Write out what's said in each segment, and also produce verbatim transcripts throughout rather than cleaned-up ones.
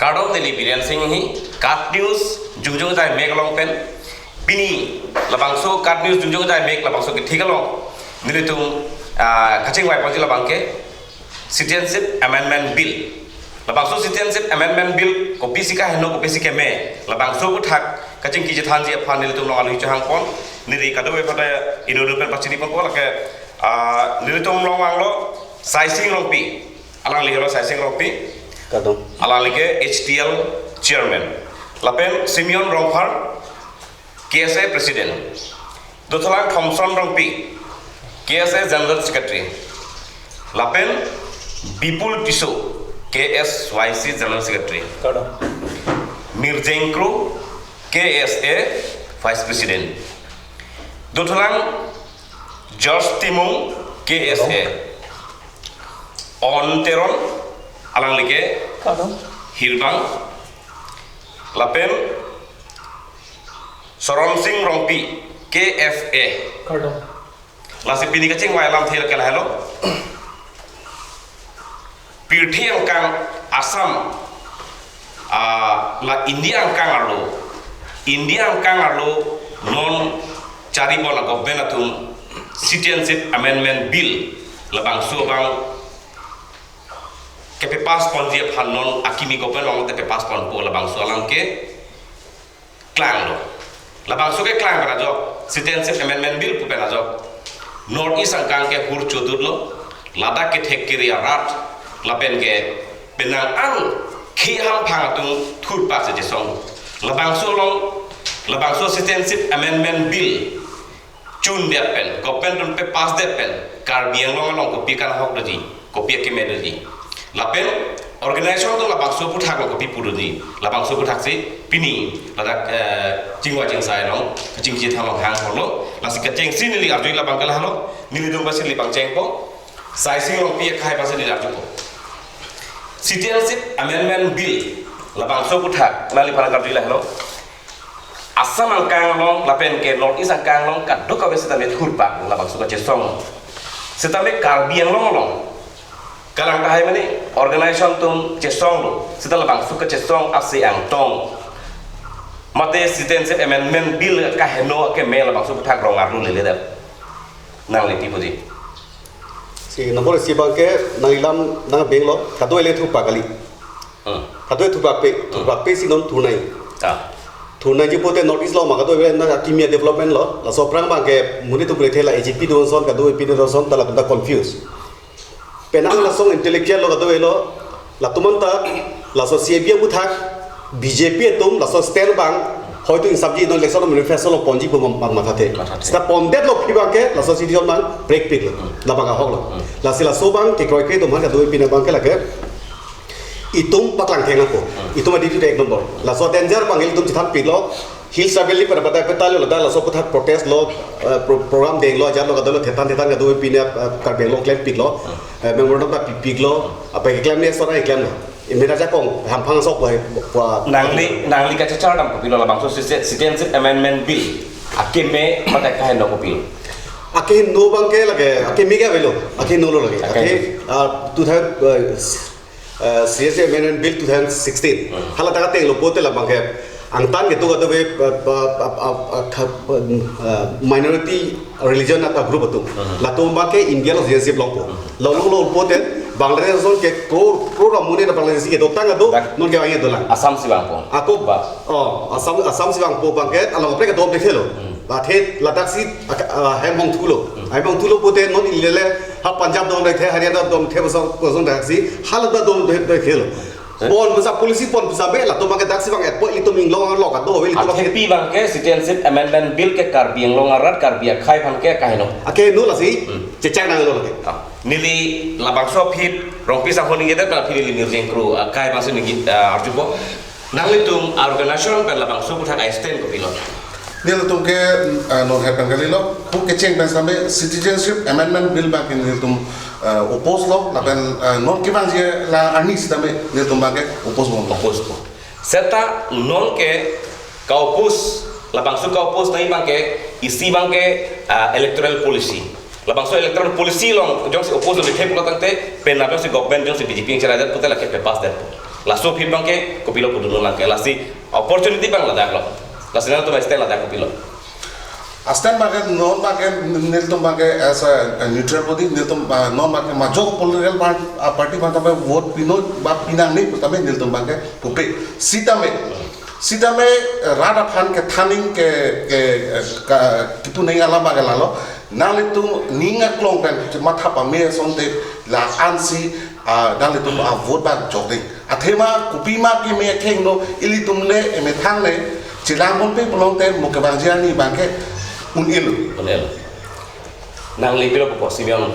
Kardom, neli Biren Singh hi, KAT News jongjong jai mek along pen. Pini labangso KAT News jongjong jai mek labangso kethek along nelitum, ah, kachingvai ponji labang ke Citizenship Amendment Bill. Labangso Citizenship Amendment Bill kopisi kaheno, kopisi keme, labangso aputhak kachingki chethanji aphan nelitum along aluhi chohang pon. Neli kadokave aphan ta inut pen pachini ponpo, lake, ah, nelitum along vanglo Saising Rongpi. Alangli helo Saising Rongpi. Kardom. Alangli ke H T L chairman. Lapen Simeon Rongphar, K S A president. Dothulang Thomson Rongpi, K S A general secretary. Lapen Bipul Tisso, K S Y C general secretary. Kardom. Mirjeng Kro, K S A vice president. Dothulang George Timung, K S A. On Teron, alangli ke Kardom. Hirbang. Lapen Soron Singh Rongpi, K F A. Kardom. Lasi pini kachingvai alamthe ke lahelo. Pirthe angkang Assam, ah, la India angkang arlo, India angkang arlo non chari bon a-government atum Citizenship Amendment Bill labangso abang kepass ponji aphan non akimi government along te pass ponpo, labangso alam ke klanglo. Labangso keklang pen ajok, Citizenship Amendment Bill pu pen ajok North East angkang ke hur chodutlo, ladak kethek kiri arat, lapen ke penang an khei hamphang atum thurpak si chesong. Labangso along, labangso Citizenship Amendment Bill chundet pen, government atum pass det pen, Karbi Anglong along kopi kanghok doji, kopi akeme doji. Lapen organization atum labangso aputhak along kopi pu doji, labangso aputhak si pini ladak, eh, chingvai chingsai along, kachingki chethan along hang holo, lasi kechengsi neli arju labang ke lahelo, nelitum basi neli pangchengpo, Saising Rongpi akhai basi neli arjupo. Citizenship Amendment Bill, labangso aputhak, nangliphan karju lahelo. Assam angkang along lapen ke North East angkang along kadokave setame thurpak labangso kachesong. Setame Karbi Anglong along kalang tahai mane organization atum chesonglo, seta labangso kachesong ase angtong mate Citizenship Amendment Bill kaheno akeme labangso aputhak rong arlo lele det. Nangli pi puji. Si nombor isi abang ke nangli lam nang benglo, kadokave le thurpak kali. Hmm. Kadokave thurpakpe, thurpakpe si non thurnai. Ah. Thurnai ji pote North East along ma kadokave na akimi development lo, laso aphrang abang ke monit atum pule thela A G P do-an ason, kadokave pine do-an ason, ta latum ta confuse. Penang lason intellectual lo kadokave lo, latum anta, laso C A B aputhak, B J P atum, laso stand abang, hoitu insapji non election manifesto along ponji pu ma-, ma-, mathathe. Mathathe. Seta pondetlo aphi abang ke, laso citizenship abang, break pik lo. Hmm. Labang ahok lo. Hmm. Lasi laso abang, kekroikre atum aphan kadokave pine abang ke lake, itum paklang theng nangpo. Hmm. Itum adi tu ek nombor. Laso danger abang itum chethan piklo. Hills Tribal Livelihood pada pada lo ladak laso aputhak protest lo, eh, pro-, program denglo, ajat lo, kadokave lo, thetan thetan kadokave pine, eh, Karbi Anglong klem piklo. Hmm. Eh, memorandum ta pi piklo. Apa keklem ne sora keklem lo. Imina jakong, hamphang sok lo, eh, pua. Nangli, nangli kachechar dam kopilo labangso Citi-, Citizenship Amendment Bill akeme mate kaheno kopilo? Akeheno abang ke lake, akeme ke avelo, akeheno lo lake. Akeheno. Ake, ah, two thousand, eh, eh, C A A Amendment Bill two thousand sixteen. Hmm. Hala ta katenglo pote labang ke angtan kedo kadokave, eh, pa-, pa-, pa-, pa-, kha-, eh, minority religion ata group atum. Hmm. Latum abang ke India along citizenship longpo. Hmm. Longlo pote Bangladesh ason ke crore, crore amonit Bangladeshi kedotang ado, dak-, non kevang dolang. Assam si vangpo. Ako ba. Oh, Assam, Assam si vangpo abang ke, along kaprek kedom thelo. Hmm. Athe ladak si, ak-, ah, hem hong thulo. Hmm. Hem hong thulo pote non ilele ha Punjab dom dak the, Haryana dom the, boso, boso dak si, hala ta dom dak, dak thelo. Eh? Pon pusa policy pon pusa be, latum abang ke dak si vang-etpo, ilitum inglong lo kado, ilitum abang ke. Athe pi abang ke Citizenship Amendment Bill ke Karbi Anglong arat, Karbi akhai aphan ke kaheno? Akeheno lasi, hmm, chechak nanglo lake. Ah. Neli labangso aphi Rongpi sangho ningjedet, aphi neli Mirjeng Kro akhai abang si ningje, ah, arjupo. Nanglitum organization pen labangso aputhak a-stand kopilo? Nelitum ke, ah, non het pen kalilo, pu kecheng pen sampai Citizenship Amendment Bill abang ke nelitum, ah, oppose lo, lapen, ah, non kevangji la arni sitame nelitum abang ke oppose lo. Oppose lo. Seta non ke ka-oppose, labangso ka-oppose nangji abang ke, isi abang ke, ah, electoral policy. Labangso electoral policy along jongsi oppose lo, lethek lo tangte, pen abang si government jongsi B J P ingchara det pute lake pass det. Laso aphi abangke kopilo pudun nangke, lasi opportunity abang ladak lo. Lasi nangtum stand ladak kopilo? Stand abangke, non abangke, nelitum abangke as a, a neutral body, nelitum, uh, non abangke majok political par-, uh, party abang tame vote pinon ba pinangne pu tame nelitum abangke pupe. Sitame, sitame, uh, rat aphan kethaning ke, ke, uh, ka, kipu neng alam abangke lalo. Nanglitum ning aklong pen matha pame asonte la-ansi, ah, nanglitum avote abang jokding. Athema kopima keme akhengno, ilitum le emethang le chelang ponpe pulote mo kevangji arni abangke un-elo. Un-elo. Nangli pilo pupo, Simeon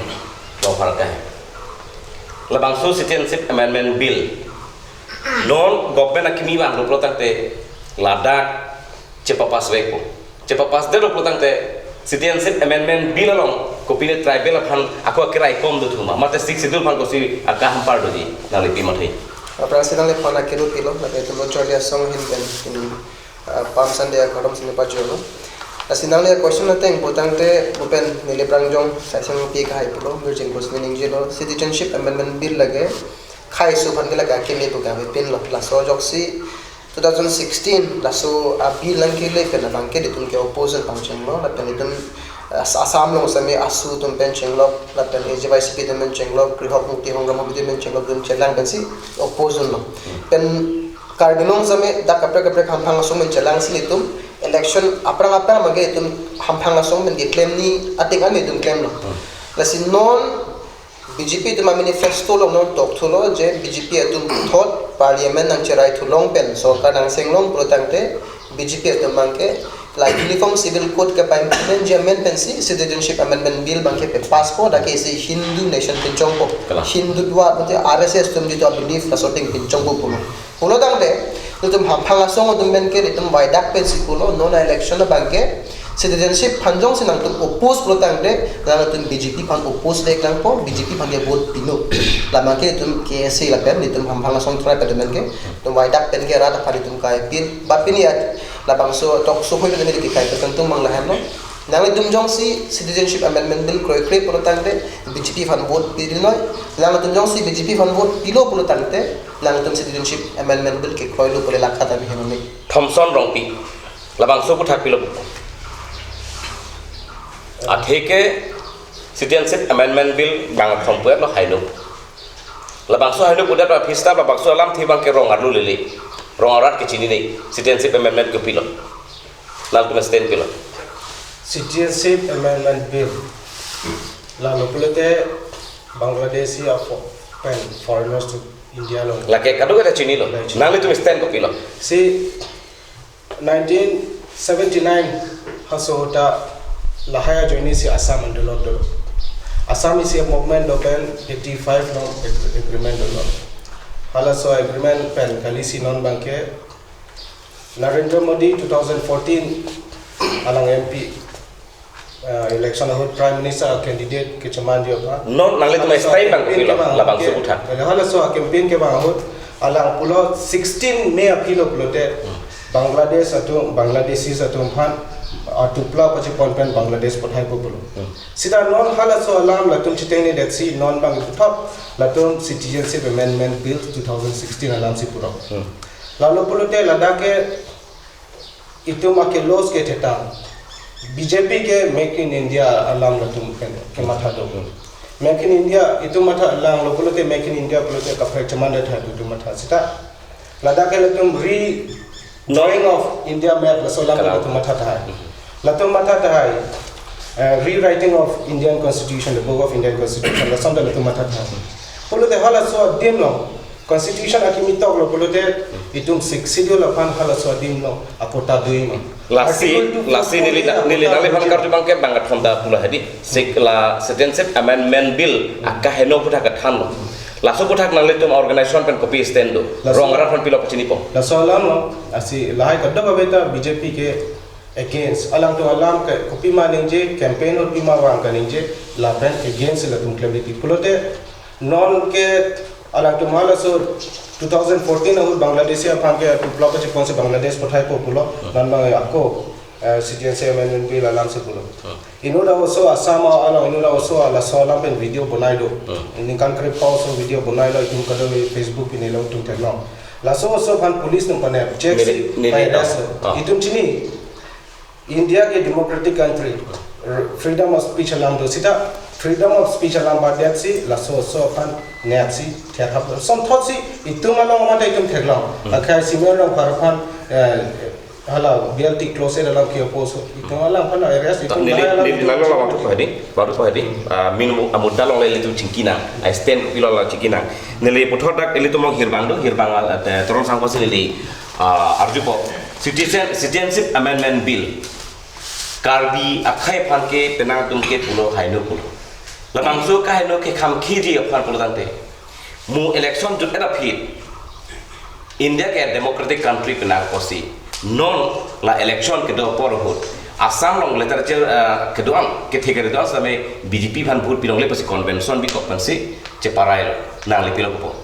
Rongphar akai? Labangso Citizenship Amendment Bill non government akimi vanglo pulotangte ladak chepapass vekpo. Chepapassdetlo pulotangte Citizenship Amendment Bill along kopine tribal aphan ako akeraikom dothuma, mate Sixth Schedule aphan kosi akaham par doji, nangli pima thei? Aphrangsi nangliphan akiru pilo, lapen itum lo Charli Asong ahin pen pini, ah, Palm Sunday akardom si nepajolo. Lasi nangli question ateng pulotangte, bupon neli prangjong Saisang P kahai pulo, Mirjing Kusni ningjelo, Citizenship Amendment Bill lake khei aso aphan ke lake akeme pu kave pinlo. Laso ajoksi two thousand sixteen laso a-bill nangkele pen abangke itum ke oppose pangchenglo, lapen itum, ah, Assam along sitame AASU atum pen chenglok, lapen A J Y C P atum pen chenglok, Krihok Mukti Songram atum pen chenglok, itum chelang pensi oppose lo. Pen Karbi Anglong sitame dak kaprek kaprek hamphang asong pen chelangsi itum election aphrang aphrang abangke itum hamphang asong pen keklemji ateng an itum klemlo. Lasi non B J P atum a-manifesto along non tokthulo je B J P atum puthot parliament nangcherai thulong pen sorkar nangchenglong pulotangte B J P atum abangke la Uniform Civil Code ke pa-implement ji amen pensi Citizenship Amendment Bill abangke pe-passpo, dak ke isi Hindu nation pinchongpo. Kalang. Hindutva pute R S S atum jitu a-belief laso ateng pinchongpo pulo. Pulotangte, itum hamphang asong atum pen ke itum waidak pensi pulo, non election abangke citizenship aphan jongsi nangtum oppose pulotangte, nangtum B J P aphan oppose vek nangpo, B J P aphan ke vote pinon. Labangke itum K S A lapen itum hamphang asong tribe atum pen ke, itum waidak pen ke rat aphan itum kai pin, ba pini at, labangso talk show hoi pen ke kai pen tum mang lahenlo. Nanglitum jongsi Citizenship Amendment Bill kroikre pulotangte, B J P aphan vote pinoi. Nanglitum jongsi B J P aphan vote pilo pulotangte, nangtum Citizenship Amendment Bill kekroilo pule lakha ta bihenoni. Thomson Rongpi, labangso aputhak pilo pupo? Atheke Citizenship Amendment Bill bang thom puet lo haino. Labangso haino pudet aphi seta labangso alamthe abangke rong arlo lele. Rong arat kechinine, Citizenship Amendment kopilo? Nangtum stand pilo? Citizenship Amendment Bill. Lalo pulote Bangladeshi a fo-, pen foreigners to India along. Lake kadokave ta chinilo. Lake chinilo. Nanglitum stand kopilo? Si nineteen seventy-nine haso ta lahai ajoinesi Assam andolon dolo. Assam isi a-movement do pen eighty-five along ag-, agreement dolo. Halaso agreement pen kalisi non abangke Narendra Modi two thousand fourteen alang M P, uh, election ahut Prime Minister candidate kecheman ji aphan. Non nanglitum stand abang kopilo, labangso aputhak? Halaso campaign kevang ahut alang pulo sixteen May aphi lo pulote, hmm, Bangladesh atum, Bangladeshis atum aphan, uh, tupla pachepon pen Bangladesh pathaipo pulo. Hmm. Seta non halaso alam latum chitengnedetsi non abang puthot latum Citizenship Amendment Bill two thousand sixteen alamsi purok. Hmm. Lalo pulote ladak ke itum akelos ke thektang. B J P ke Make in India alam latum pen kematha do. Make in India itum matha langlo pulote Make in India pulote kaprek chemandet hai itum matha seta. Ladak ke latum re-drawing of India map laso alam, kalang, latum matha tahai. Latum matha tahai, eh, rewriting of Indian Constitution, the book of Indian Constitution, lason ta latum matha tahai. Pulote halaso adim lo, Constitution akimi toklo pulote itum Sixth Schedule aphan halaso adim lo, akota dui lo. Lasi, Article two four four lasi neli, A neli akota nangliphan dui karju abangke bang kathom ta pulo hadi. Sik la Citizenship Amendment Bill akaheno aputhak kethanlo. Laso aputhak nanglitum organization pen kopi stand do? Laso, rong arat aphan pilo pachinipo? Laso alam lo, lasi lahai kadokave ta B J P ke against. Alangtum alam ke kopima ningje, campaign ahut pima vang kaningje, lapen against latum klemdeti. Pulote non ke alangtum halaso two thousand fourteen ahut Bangladeshi aphan ke tupla pacheponsi Bangladesh pathaipo pulo, non abang ako, Eh, Citizenship Amendment Bill alam si pulo. Hmm. Inut ta oso Assam along, inut ta oso laso alam pen video bonai do. Hmm. Ningkan krepho oso video bonai lo, itum kadokave Facebook pen ilongtum theklong. Laso oso aphan police nung panep, check Neli, si neli, arrest lo. Ah. Itum chini, India ke democratic country, r-, freedom of speech alam do seta, freedom of speech alam badet si, laso oso aphan net si, thethap, somthot si, itum along mate itum theklong. Hmm. Akhai senior rongphar aphan, eh, hala, B L T closet alam ke-oppose, itum alam aphan arrest, Ta itum neli, neli nang lo lapu hadi, lapu hadi. Ah, min mu-, amudda along le ilitum chingki nang, a stand kopilo la chingki nang. Neli puthot dak ilitum along hirbang do, hirbang al, eh, Teron Sangkho si neli, ah, arjupo. Citizen, Citizenship Amendment Bill. Karbi akhai aphan ke penang atum ke pulo haino pulo. Labangso kahaino ke kham khiji aphan pulo tangte. Mu election jut-et aphi. India ke democratic country penang kosi. Non la election kedo apor ahut. Assam along literature, eh, kedo-an, kethe kedo-an same B J P aphan vote pilongle pusi convention bikok pensi cheparai lo. Nangli pilok po.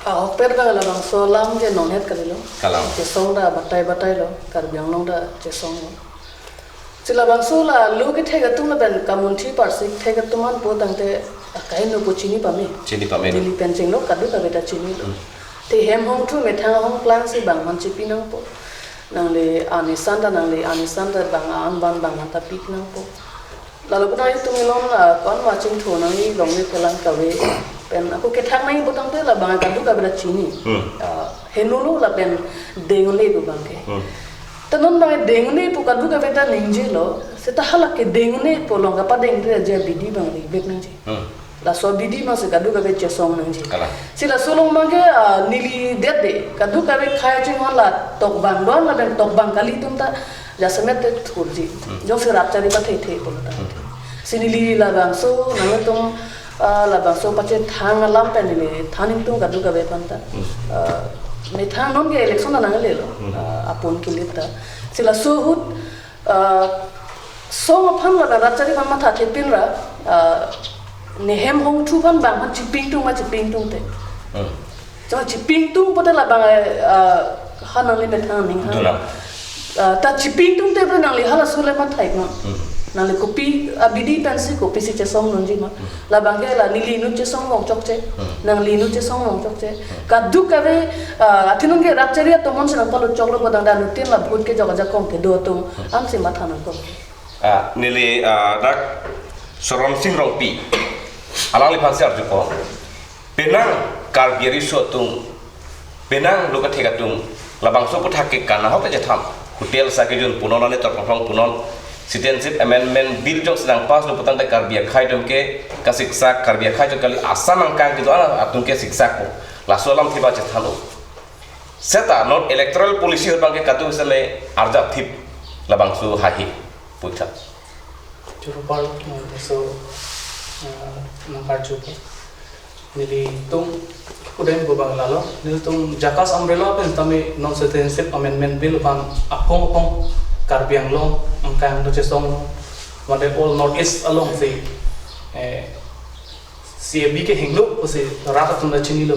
Ahokpet abang labangso alam ke nonhet kalilo. Kalang. Chesong ta batai batai lo, Karbi Anglong ta chesong lo. Si labangso la lu kethek atum lapen kamunthi parsik thek atum an po tangte akaino po chini pame. Chini pame. Neli pen chenglo kadokave ta chinilo. Hmm. Te hem hongthu methang ahong klang si bang aphan chipi nangpo. Nangli anisan ta, nangli anisan ta bang an ban bang aphan ta pik nangpo. Lalu pun ayo tum ilon, ah, kon ma chingthu nangji longle kelang kave. Pen ako kethak nangji pu tangte labang kadokave ta chini. Hmm. Ah, henolo lapen dengule pu abang ke. Hmm. Ta non abang dengule pu kadokave ta ningjelo. Seta hala ke dengule pu along kapadengre aja abidi abang ribet nangji. Hmm. Laso abidi ma si kadokave chesong nangji. Kalang. Si laso along abang ke, ah, neli det de. Kadokave khei chinghon la tokbang do-an lapen tokbang kali atum ta jasemet te thurji. Hmm. Jongsi rat chari pathe the pulo ta. Hmm. Si neli labangso nangtum, ah, labangso pachethang alam pen neli than ingtung kadokave aphan ta. Hmm. Ah, methang non ke election nanglelo. Hmm. Ah, apon kilit ta. Si laso ahut, ah, song aphan la rat chari aphan matha thepin ra, ah, ne hem hongthu aphan bang aphan chipi ingtung ma chipi ingtungte. Hmm. Chong chipi ingtung pote labang, eh, ah, ha nangli methang aning ha. Dona. Ah, ta chipi ingtungte pen nangli halaso le matha ik ma. Hmm. Nangli kopi abidi pensi kopisi chesong nangji ma. Hmm. Labang ke la neli inut chesong vong chokche. Hmm. Nangli inut chesong vong chokche. Hmm. Kadokave, ah, athe non ke rat chari atum an si nangpalo choklo pu tangte anuttin la vote kejok ajakong kedo atum. Hmm. Ansi matha nangkok. Ah, neli, ah, dak Soron Sing Rongpi. Alangliphan si arjupo. Penang Karbi ariso atum, penang lo kethek atum, labangso aphuthak ke kanahok kachethan. Hotel sa kejun punon, ane torpong punon. Citizenship Amendment Bill jongsi nangpass lo pu tangte Karbi akhai atum ke kasiksak, Karbi akhai atum kali, Assam angkang kedo-an atum ke siksak po. Laso alamthe ba chethanlo. Seta non electoral policy ahut abang ke kadokave le arjap thip labangso haihe. Puthot. Choro apar, eh, so, eh, nangkarju ke. Nelitum kudem pu abang lalo, nelitum JACAS umbrella pen tame non Citizenship Amendment Bill aphan aphong aphong Karbi Anglong angkang ta chesong, mate all North East along si, eh, C A B ke hingno pusi rat atum ta chinilo.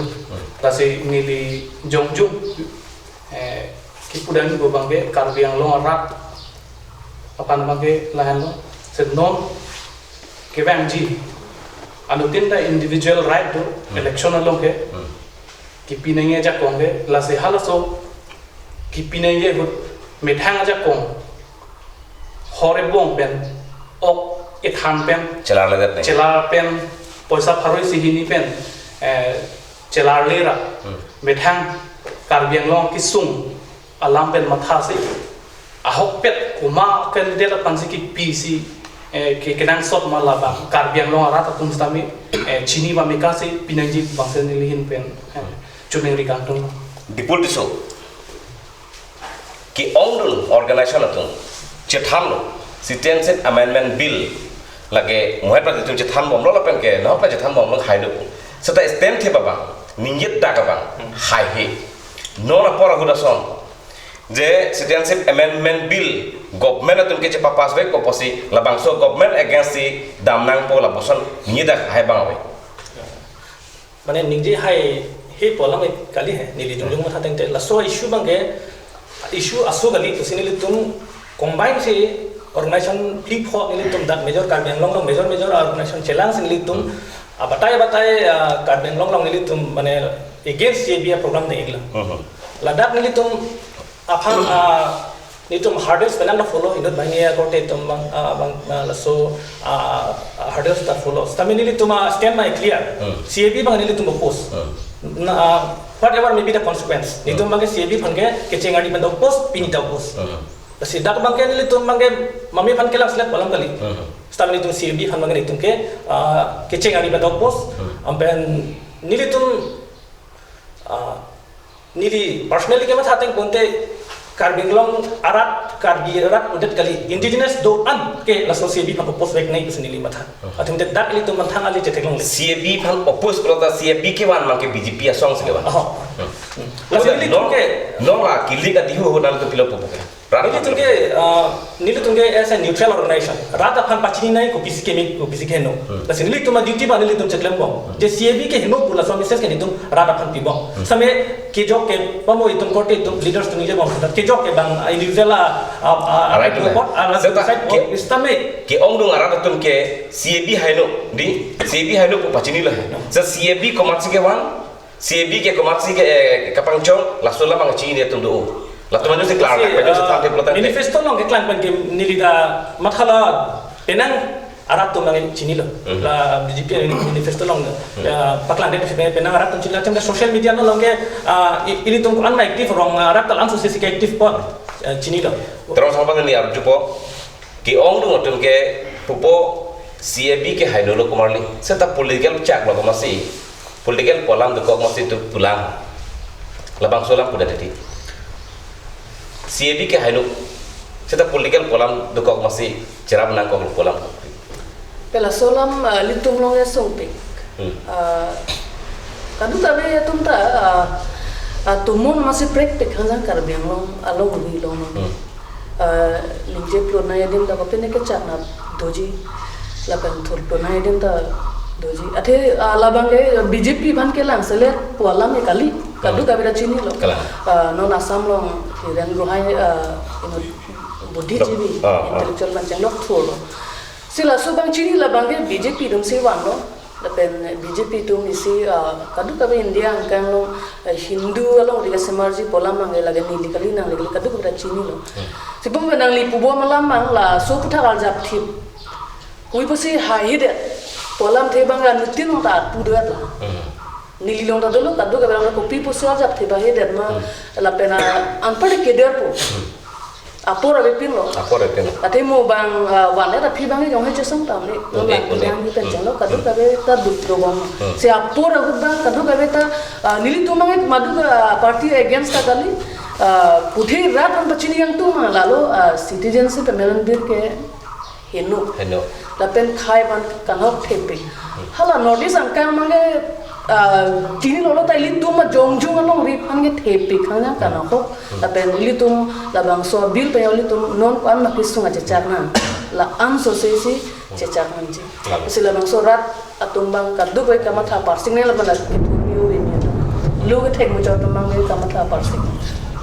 Lasi neli jongjung, eh, kipudam pu abang ke Karbi Anglong arat aphan abang ke lahenlo. Si non kevangji, anuttin ta individual right do, Hmm. election along ke. Hmm. Kipi nangji ajakong ke, lasi halaso kipi nangji ahut methang ajakong hor ebong pen, ok ethan pen, Chelarledet nangji. Chelar pen, poisa pharo isi hini pen, eh, chelarle ra. Hmm. Methang Karbi Anglong kesung alam pen matha si, ahokpet komat candidate aphan si kipisi, eh, ke, kenangsot ma labang Karbi Anglong arat atum sitame, eh, chini pame, ka si pi nangji abang si neli ahin pen, eh, choningri kangtung. Dipul Tisso. Ke-ongdung organization atum chethanlo, Citizenship Amendment Bill lake mohet prat atum chethan bomlo lapen ke nahok prat chethan bomlo hailo. Seta stand thep abang, ningje dak abang, haihe. Non apor ahut ason je Citizenship Amendment Bill government atum ke chepapass vek ko pusi labangso government against si dam nangpo lapuson ningje dak hai abang ave. Mane ningje haihe pu alam kali he, neli jongjung matha tangte. Laso issue abang ke issue aso kali pusi nelitum combine si organization phli pho nelitum dak major Karbi Anglong along major major organization chelang si nelitum abatai abatai, ah, Karbi Anglong along nelitum mane against C A B a program dengiklo. Mhm. Ladak nelitum aphan, ah, nelitum hurdles penang da follow inut bangi akorte itum bang, ah, bang, ah, laso, ah, hurdles ta follow. Sitame nelitum, ah, stand mai clear. Hmm. C A B bang nelitum oppose. Hmm. Na, ah, whatever may be the consequence. Hmm. Nelitum bang ke C A B aphan ke kecheng ari pen oppose, pini ta oppose. Hmm. Lasi dak bang ke nelitum bang ke mami aphan kelang selet pu alam kali. Hmm. Sitame nelitum C A B aphan bang ke nelitum ke, ah, kecheng ari pen oppose. Hmm. Ampen nelitum, ah, neli personally kematha ateng pute Karbi Anglong arat, Karbi arat udet kali, indigenous do-an ke laso C A B aphan oppose vek nai pusi neli matha. Hmm. Athum te dak ilitum manthang ali chetheklongle. C A B aphan oppose pulo ta C A B kevan bang ke B J P asong si kevan. Oh. Hmm. Hmm. Lasi Oda, nelitum non, ke non la kilik adihu ho nangtum pilo pupo ke. Rat nelitum ke, ah, nelitum ke as a neutral organization. Rat aphan pachini nai kopisi keme, kopisi keheno. Hmm. Lasi nelitum a-duty bang nelitum cheklembom. Hmm. Je C A B keheno pu laso message ke nelitum rat aphan pibom. Hmm. Sitame kejok ke pamo itum korte itum leaders atum neli bom. Kejok ke bang individual a, a, a, Alright, right, right. Report, a, Seta side ke-, report, sitame ke-ongdung arat atum ke C A B haino, di, C A B haino pu pachini lo hai. Hmm. Seta C A B komatsi kevan, C A B ke komatsi ke, eh, kapangchong, laso alam bang chini atum do. Latum anjo si klar, si, kapanchong si, eh, tangte pulo tangte. Manifesto along keklang pen ke neli ta matha la penang arat atum bang chinilo. Mhm. La B J P manifesto along, mhm, ya, paklang det penang arat atum chinilo. Chem social media along ke, ah, i-, ilitum ko-an ma active rong, ah, arat ta la-an so si ke active pon, eh, chinilo. Terus apa ni arjupo? Ke-ongdung atum ke pupo C A B ke haino lo komarli. Seta political chak lo komatsi. Political pu alam dokok masi tu pulang. Labangso alam puda tadi. C A B ke haino. Seta political pu alam dokok masi cherap nangkok pu alam. Pe laso alam, ah, ilitum along ya songpik. Hmm. Ah, kadokave atum ta, ah, ah, tumon masi prekpik hangjang Karbi Anglong along ri long. Hmm. Ah, ningje plot nangji adim ta kopine kechak na doji. Lapen thur plot nangji adim ta doji. Athe, ah, labang ke B J P aphan kelang selet pu alam ke kali. Kadokave ta chinilo. Kalang. Ah, non Assam along Hiren Rohai, ah, inut buddhijeevi, ah, ah, intellectual aphan chenglok thurlo. Si laso bang chini labang ke B J P atum si vanlo. Lapen B J P atum isi, ah, kadokave India angkang along, ah, Hindu along ri kasemarji pu alam bang ke lake neli kali nangli kali kadokave ta chinilo. Hmm. Sibung ke nangli pubom alam bang laso aputhak arjap thip. Hui pusi haihedet pu alamthe bang ke anuttin along ta pu doat la. Hmm. Neli along ta dolo kadokave along kopi pusi arjap thip haihedet ma. Hmm. Lapen, ah, anparta keder po. Hmm. Apor avepinlo. Apor avepinlo. Athe mo bang, ah, vanle ta aphi bang jong he chesong tam le. Unde, unde. Yang kita chenglo kadokave ta duk dobom. Hmm. Si apor agut bang kadokave ta, ah, nelitum bang madu, ah, party against ta kali. Ah, puthe rat an pachini yang tu ma lalo, ah, citizenship amendment bill ke heno. Heno. Lapen khei aphan kanghok thepik. Hmm. Hala North East angkang bang ke, ah, chinilo lo ta ilitum ajongjong along ri aphan ke thepik hangjang kanghok. Hmm. Lapen ilitum labangso bill pen ilitum non ko-an ma kesung achechak nang. La-an so se si chechak nangji. Lalu. Si labangso rat atum bang kadokave kamatha parsing nang lapen la kethurmi uri mi atum. Lo kethek muchot atum bang kamatha parsing.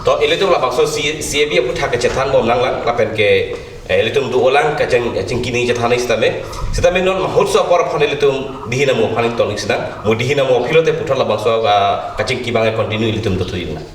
To ilitum labangso C-, C A B aputhak kechethan bom nanglang lapen ke, eh, ilitum do-olang kacheng-, kachingki nangji chethan sitame. Sitame non mahotsav apor aphan ilitum dihin amo aphan tongik sinang. Mo dihin amo aphi lote puthot labangso, ah, kachingki bang continue ilitum do thuji nang.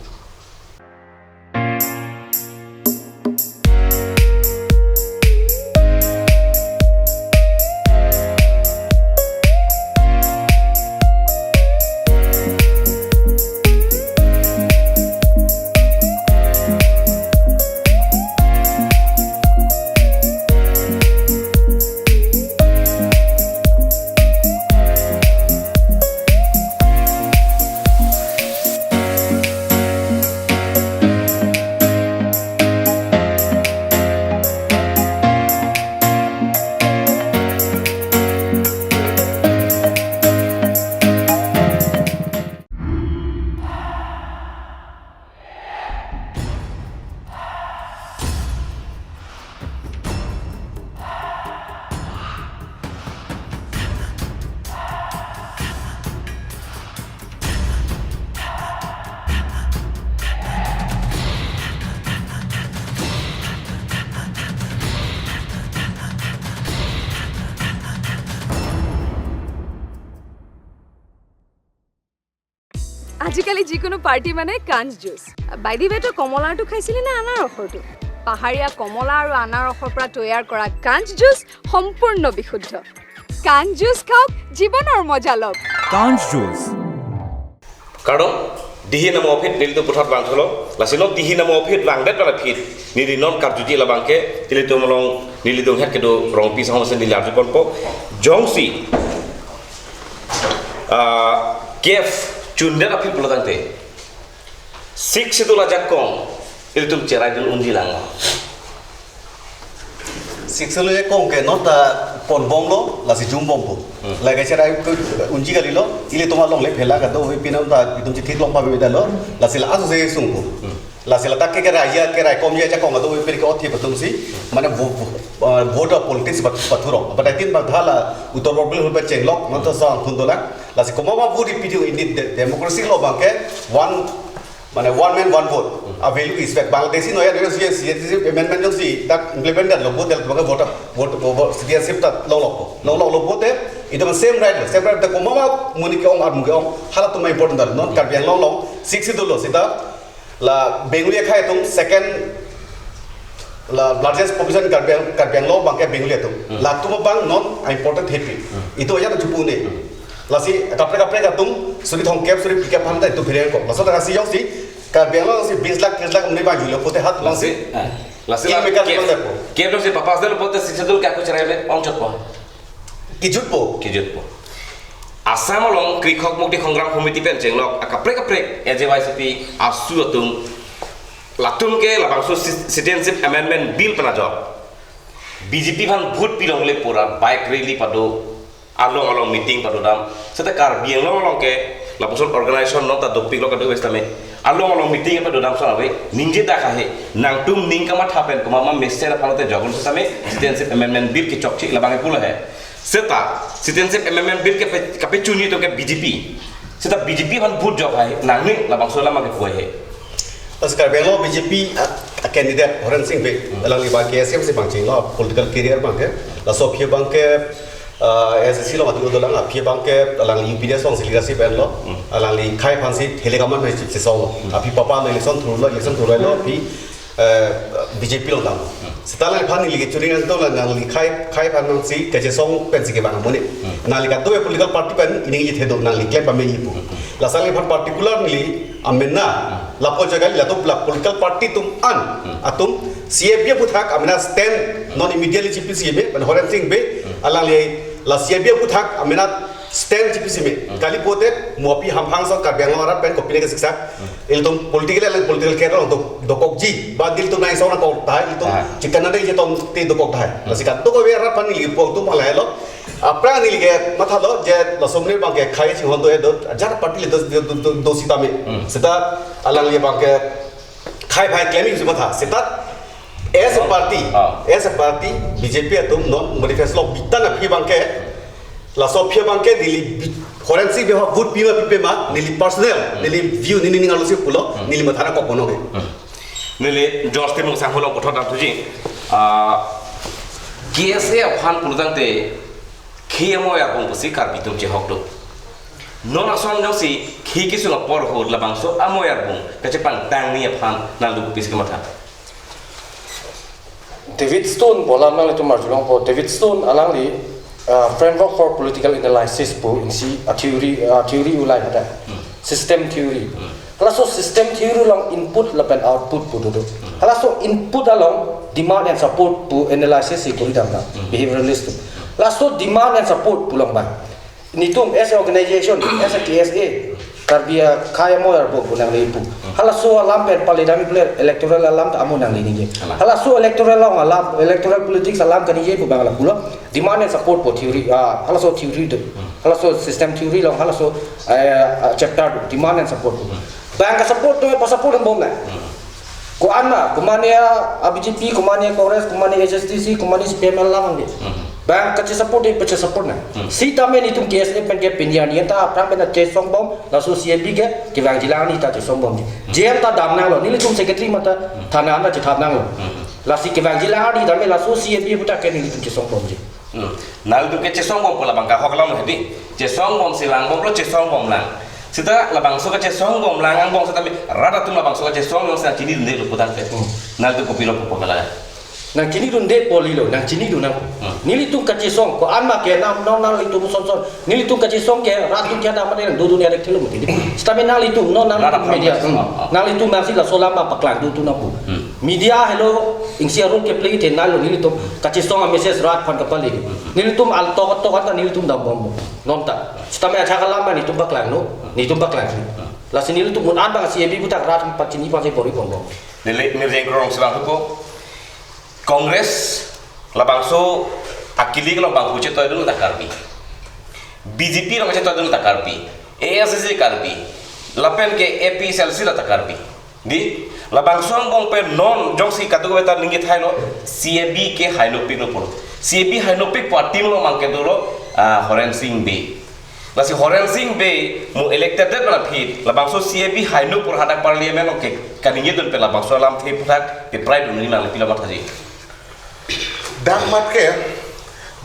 আজিকালি যিকোনো পাৰ্টি মানে কাঞ্চ juice. By the ৱে, তই কমলাৰটো খাইছিলি নে আনাৰসৰটো? পাহাৰীয়া কমলা আৰু আনাৰসৰ পৰা তৈয়াৰ কৰা কাঞ্চ জুচ সম্পূৰ্ণ বিশুদ্ধ। কাঞ্চ জুচ খাওক, জীৱনৰ মজা লওক। Kanj Juice. Kardom, dihi namo aphi nelitum puthot vangthulo, lasi non dihi namo aphi vangdet pen aphi neli non karjuji labangke, nelitum along, neli donghet kedo Rongpi asangho si neli arjuponpo, jongsi, ah, K F chundet aphi pulotangte, Sixth Schedule ajakong ilitum cheraidun unji lang ma? Sixth Schedule ajakong ke non ta ponbomlo, lasi jumbompo. Hmm. Lake cherai ke unji kalilo, ilitum alongle phela kado, pi non ta itum chithi klong pamedalo, lasi la aso se sungpo. Hmm. Lasi la tak ke kerai ya, kerai kom ya ajakong kado, pi ke othi patum si, mane vo-, vo-, ah, vote of politics pat-, pathurong. But I think ba dhala Uttar Borbil hulpe chenglok, non ta sa thun dolang. Lasi komat ma vote ipi thu ini de-, democracy lo abangke one, mane one man one vote. Hmm. A value respect. Bangladeshi noya, noya si, si, si amendment jongsi tak implement lo, vote del, vote, vote, vote, citizenship ta lo lo, lo lo, lo vote, itum same right, same right. Ta komat ma monit ke-ong, armu ke-ong, hala atum ma important lo. Non Karbi Anglong along Sixth Schedule lo, seta la Bengali akhai atum second, la largest population Karbi Ang-, Karbi Anglong abangke Bengali atum. Hmm. Latum abang non important hepi. Hmm. Itum ajat jupu ne. Hmm. Lasi kaprek kaprek atum suri thomkep, suri phlikep aphan ta itum phereng ko. Laso ta si jongsi Karbi Anglong si bis lakh, tris lakh monit bang julo pote hat lasi. Lasi, ah, lasi la kingmaker ke-, pon depo. Ke si papas del pote Sixth Schedule ke ako cherai le ongchotpo. Kijutpo. Kijutpo. Assam along Krikhok Mukti Songram Samiti pen chenglok akaprek kaprek A J Y C P, AASU atum, latum ke labangso ci-, Citizenship Amendment Bill pen ajok B J P aphan vote pilongle pura bike rally pado, along along meeting padodam. Seta Karbi Anglong along ke lapuson organization non ta dopik lo kado wes tame. Along along meeting padodam son ave. Ningje dak ahe. Nangtum ning kamatha pen komat ma mesen aphan te jogon setame Citizenship Amendment Bill kechokche labang pulo he. Seta Citizenship Amendment Bill ke pe-, kapechunji atum ke B J P. Seta B J P aphan vote jok hai. Nangne labangso lama kepu he. Lasi Karbi Anglong B J P a, a candidate Horen Sing Bey, hmm, alangli abang K S A P si bang chenglo, political career abangke, laso aphi abangke, ah, A S D C along atu dolang, aphi abangke alangli U P D S along si leadership enlo, hmm, alangli khei aphan si thele kaman si, si song, hmm, aphi papa along election thurlo, election thurlo, aphi, eh, B J P along dam. Hmm. Seta alangliphan neli kechuri nangtong la nangli khei, khei aphan nang si kachesong pen si kevang amonit. Hmm. Nangli kadokave political party pen ining ithedo nangli klem pame ipu. Hmm. Lasi alangliphan particular neli amena, hmm, lapu jaga latum la political party atum an, hmm, atum C A B aputhak amena stand, hmm, non immediately chipisi me, pen Horen Sing Bey, hmm, alangli la C A B aputhak amena stand chipisi me. Hmm. Kali pote mo aphi hamphang so Karbi Anglong arat pen kopine kesiksak. Hmm. Ilitum political, political career along do-, dokokji. Ba nelitum nai so na kok tahai, ilitum, ah, chikan na dei je tom te dokok tahai. Hmm. Lasi kadokave arat aphan neli pu atum alai lo. Aphrang neli kemathalo je laso monit abangke khei chinghon do he do, ajat party le do, do, do, do, do sitame. Hmm. Seta alangli abangke khei phai klem si matha. Seta as a party, ah, as a party, B J P atum non manifesto lo bitan aphi abangke, laso aphi abangke neli bi-, Horen Sing Bey aphan vote pi ma pipe ma, neli personal, hmm, neli view neli ning arlo si pulo, hmm, neli matha nangkok ponong he. Hmm. Neli George Timung Sangho along puthot damthuji. Ah, K S A aphan pulotangte khei amoi arbung pusi Karbi atum chehok do. Non ason jongsi khei kesung apor ahut labangso amoi arbung kachepangtangji aphan nangli kopi si kematha? David Stone pu alam nanglitum arjulongpo. David Stone alangli, ah, Framework for Political Analysis pu isi a theory, ah, theory ulai hadak. Hmm. System theory. Hmm. Halaso system theory along input lapen output pu dodo. Hmm. Halaso input along demand and support pu analysis si kori damnang. Hmm. Behavioralist atum. Laso demand and support pu along bang, nelitum as a organization, as a K S A, Karbi akhei amoi arbung pu nangli pu. Hmm. Halaso alam pen pale dam iple electoral alam ta amo nangli ningje. Alam. Halaso electoral along alam, electoral politics alam kaningje pu bang lapulo. Demand and support pu theory, ah, halaso theory do. Hmm. Halaso system theory along halaso, eh, ah, chapter do. Demand and support do. Hmm. Bang ke support do, pa-support bom na. Hmm. Ko-an ma, komane a B J P, komane Congress, komane H S D C, komane C P I M alam ke. Hmm. Bang kachesupport de, pachesupport na. Hmm. Sitame nelitum K S A pen ke pinjani ta aphrang pen ta chesong bom, laso C A B ke, kevangjilang ni ta chesong bom. Hmm. J M ta damnanglo, nelitum secretary mate, hmm, thana anta chethap nanglo. Hmm. Lasi kevangjilang ni tame laso C A B aputhak ke nelitum chesong bomji. Hmm. Nangtum ke chesong bom pu labang ke ahok alam hedi. Chesong bom si vang bomlo, chesong bom nang. Seta labangso kachesong angbong, lang angbong setame rat atum labangso kachesong angbong seta chinidunde lo putangte. Hmm. Nangtum kopilo pupo kala? Nangchinidunde pu lilo, nangchinidun nang. Hmm. Nelitum kachesong, ko-an ma ke nang, nang, nanglitum sonson. Nelitum kachesong ke rat atum ke nang mane dodun erek thelo mati. Setame nanglitum, non nanglitum, rat atum media. Kachesong. Hmm. Ah, ah. Nanglitum nangsi laso alam ma paklang dodun nang pu. Hmm. Media helo, isi a-role keplay the nanglo nelitum. Kachesong a-message rat aphan kapale. Hmm. Nelitum alto kato kata nelitum dambom. Non ta. Setame ajak alam ma nelitum paklanglo, nelitum paklang. Hmm. Lasi nelitum mun an bang C A B puthak rat pachini pasi bor-i ponbom. Neli Mirjeng Krong si bang hupo. Congress labangso akili ke labang pu chetoidun ta Karbi. B J P along chetoidun ta Karbi. A I C C Karbi. Lapen ke A P H L C la ta Karbi. Di, labangso angbong pen non jongsi kadokave ta ningje thailo, C A B ke hainopiklo pulo. C A B hainopik pu a-team along abang ke dolo, ah, Horen Sing Bey. Lasi Horen Sing Bey mo elected det pen aphi, labangso C A B hainop pu hadak parliament along ke kaningjedun pen labangso alamthe puthak pepraidun nangli pilo mathaji? Dak mat ke,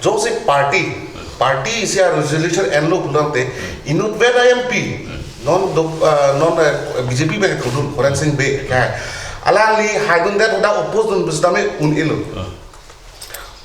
jongsi party, party isi a-resolution enlo pulote, inutvet a-M P, non do, ah, non, eh, B J P bang thudun, Horen Sing Bey, ya. Alangli haidundet dak oppose dun pu setame un-elo. Hmm.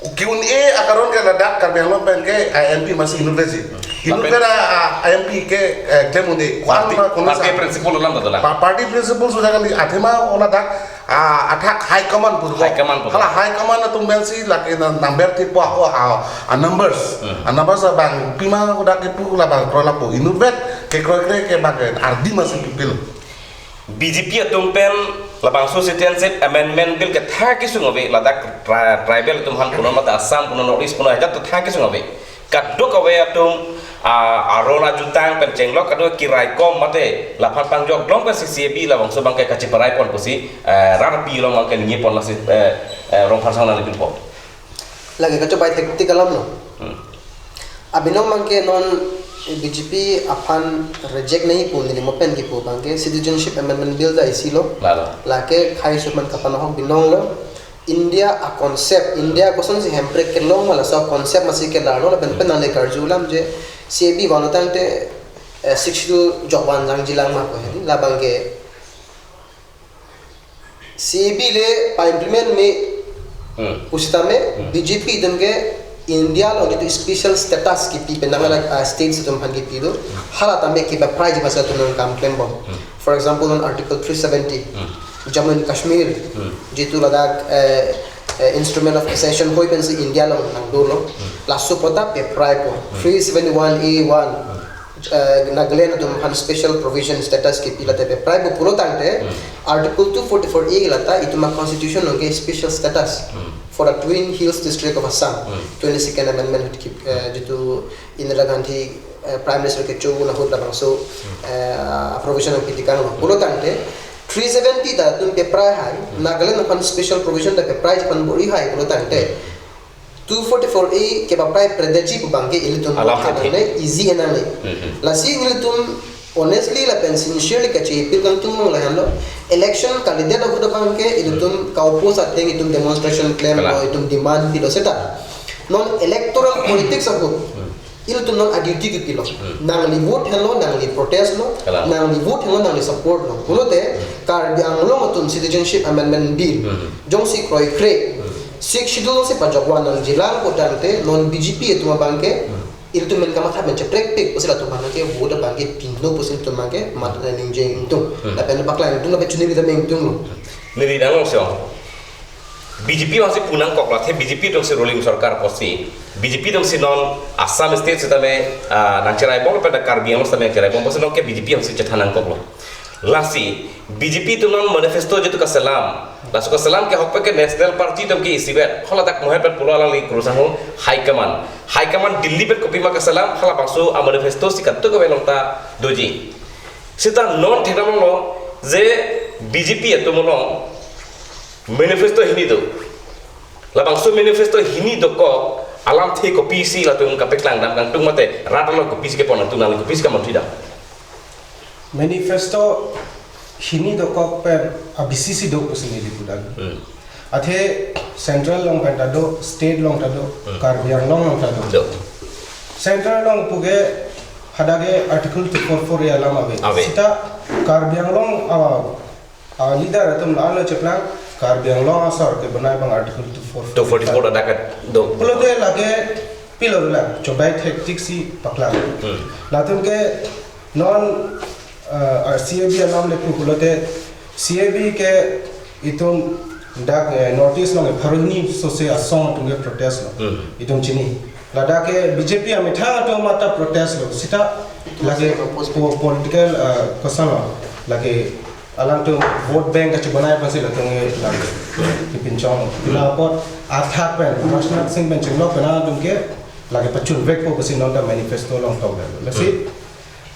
Ke-un-e akaron ke ladak Karbi Anglong pen ke a-M P masi inutvetji. Hmm. Inutvet a, a, a-M P ke, eh, klem un-e. Party, ko-an ma kono party sa principle alam ta dolang. Pa-, party principle sudah kan di athema ola dak, ah, athak high command pulo. High command pulo. Hala high command atum pensi lake na number three po ho, ah, ah, numbers. Hmm. Ah, numbers abang pima ko dak kepu labang kroi lapu. Inutvet ke kroikre ke bang ke ardi masi pipil. B J P atum pen labangso Citizenship Amendment Bill ke thang kesung ave, ladak tri-, tribal atum aphan punon mate Assam punon North East punon ajat ta thang kesung ave. Kadokave atum, ah, aron ajutang pen chenglok kadokave kiraikom mate laphan pangjok long pensi C A B labangso abang ke kacheparai pon pusi, eh, rat api along abang ke ningje pon lasi, eh, eh, Rongpharsing nanglipin po. Lake kachobai thektik alam lo. Hmm. Abinong abang ke non B J P aphan reject nangji pu neli mo pen kipu abang ke Citizenship Amendment Bill ta isi lo. Lalo. Lake khei suman kapanahok binong lo. India a-concept, India kosonsi hemprek kelong ma laso concept masi kelar lo, lapen pen nangli karju alam je C A B vanglo tangte, eh, Sixth Schedule jokvan jangjilang ma ko hedi, labang ke C A B le pa-implement me. Hmm. Pusitame, hmm, B J P atum ke India along jitu special status kipi pen nang, ah, states atum aphan kipi do. Hmm. Hala tame kepaprai ji masa atum nangkam klembom. Hmm. For example, on Article three seventy, hmm, Jammu and Kashmir, hmm, jitu ladak, eh, eh, Instrument of Accession hoi pensi India along nangdolo. Hmm. Laso pu ta peprai po. Hmm. Three seventy-one A one. Hmm. Eh, Nagaland atum aphan special provision status kipi lata peprai pu pulo tangte, hmm, Article two forty-four A lata itum a-constitution along ke special status, hmm, for the Twin Hills District of Assam, hmm, twenty-second Amendment ahut kip-, eh, jitu Indira Gandhi, eh, Prime Minister kecho ahut labangso, hmm, eh, provision nangpitikang lo. Pulo tangte, three seventy ta itum peprai hai, hmm, Nagaland aphan special provision ta peprai aphan bor-i hai pulo tangte, two forty-four A kepaprai predeji pu abang ke ilitum alam thanai easy enang le. Hmm, hmm. Lasi ilitum honestly lapen sincerely kache-appeal kangtung mong lahenlo. Election candidate ahut abang ke ilitum ka-oppose ateng itum demonstration klem, kalang, lo, itum demand pilo seta. Non electoral politics ahut, hmm, ilitum non a-duty kipilo. Hmm. Nangli vote henlo, nangli protest lo, kalang, nangli vote henlo, nangli support lo. Pulote, hmm, Karbi Anglong atum Citizenship Amendment Bill, hmm, jongsi kroikre, hmm, Sixth Schedule si pajokvan nangjilang pu tangte non B J P atum abang ke, hmm, ilitum men kamatha men cheprekpik pusi latum aphan ke vote abang ke pino pusi latum abang ke mat, eh, ningje ingtung. Hmm. Lapen paklang ingtung, lapen chuniri dam ingtung lo. Neli nanglong sio. B J P vangsi pu nangkok lo, athe B J P atumsi ruling sorkar pusi, B J P atumsi non Assam state setame, ah, nangcheraibom lapen Karbi Anglong setame nangcheraibom pusi non ke B J P vangsi chethan nangkok lo. Lasi, B J P atum non manifesto jitu kaselam. Laso kaselam ke ahokpet ke National Party atum ke isivet. Hala dak mohet pen pulo alangli kurusang ho high command. High command Delhi pen kopima kaselam, halabangso a-manifesto si kadokave along ta doji. Seta non thekdam longlo je B J P atum along manifesto hini do. Labangso manifesto hini dokok alamthe kopisi latum kapeklang dam kangtung mate rat along kopisi kepon kangtung nangli kopisi kamanthi dam? Manifesto hini dokok pen a-B C C do pusi neli pudam. Hmm. Athe central along pen ta do, state along ta do, hmm, Karbi Anglong along ta do. Do. Central along pu ke Hadak ke Article two four four A alam ave. Ave. Seta Karbi Anglong, ah, ah, leader atum la-anlo cheplang, Karbi Anglong asor ke bonai abang Article two four four. Two forty-four dak do. Pulote lake pilo la, chobai thektik si paklang. Hmm. Latum ke non, ah, C A B alam le pu pulote C A B ke itum dak, eh, North East along, eh, pharo hini sose asong atum ke protest lo. Hmm. Itum chini. Ladak ke B J P amethang atum mata protest lo. Seta lake po-, political, eh, koson lo. Lake alangtum vote bank kachebonai aphansi latum ke lake kepinchong lo. Hmm. Lapot athak pen, Rajnath Singh pen chenglok pen atum ke lake pachunvekpo pusi non ta manifesto along tok lo. Lasi, hmm.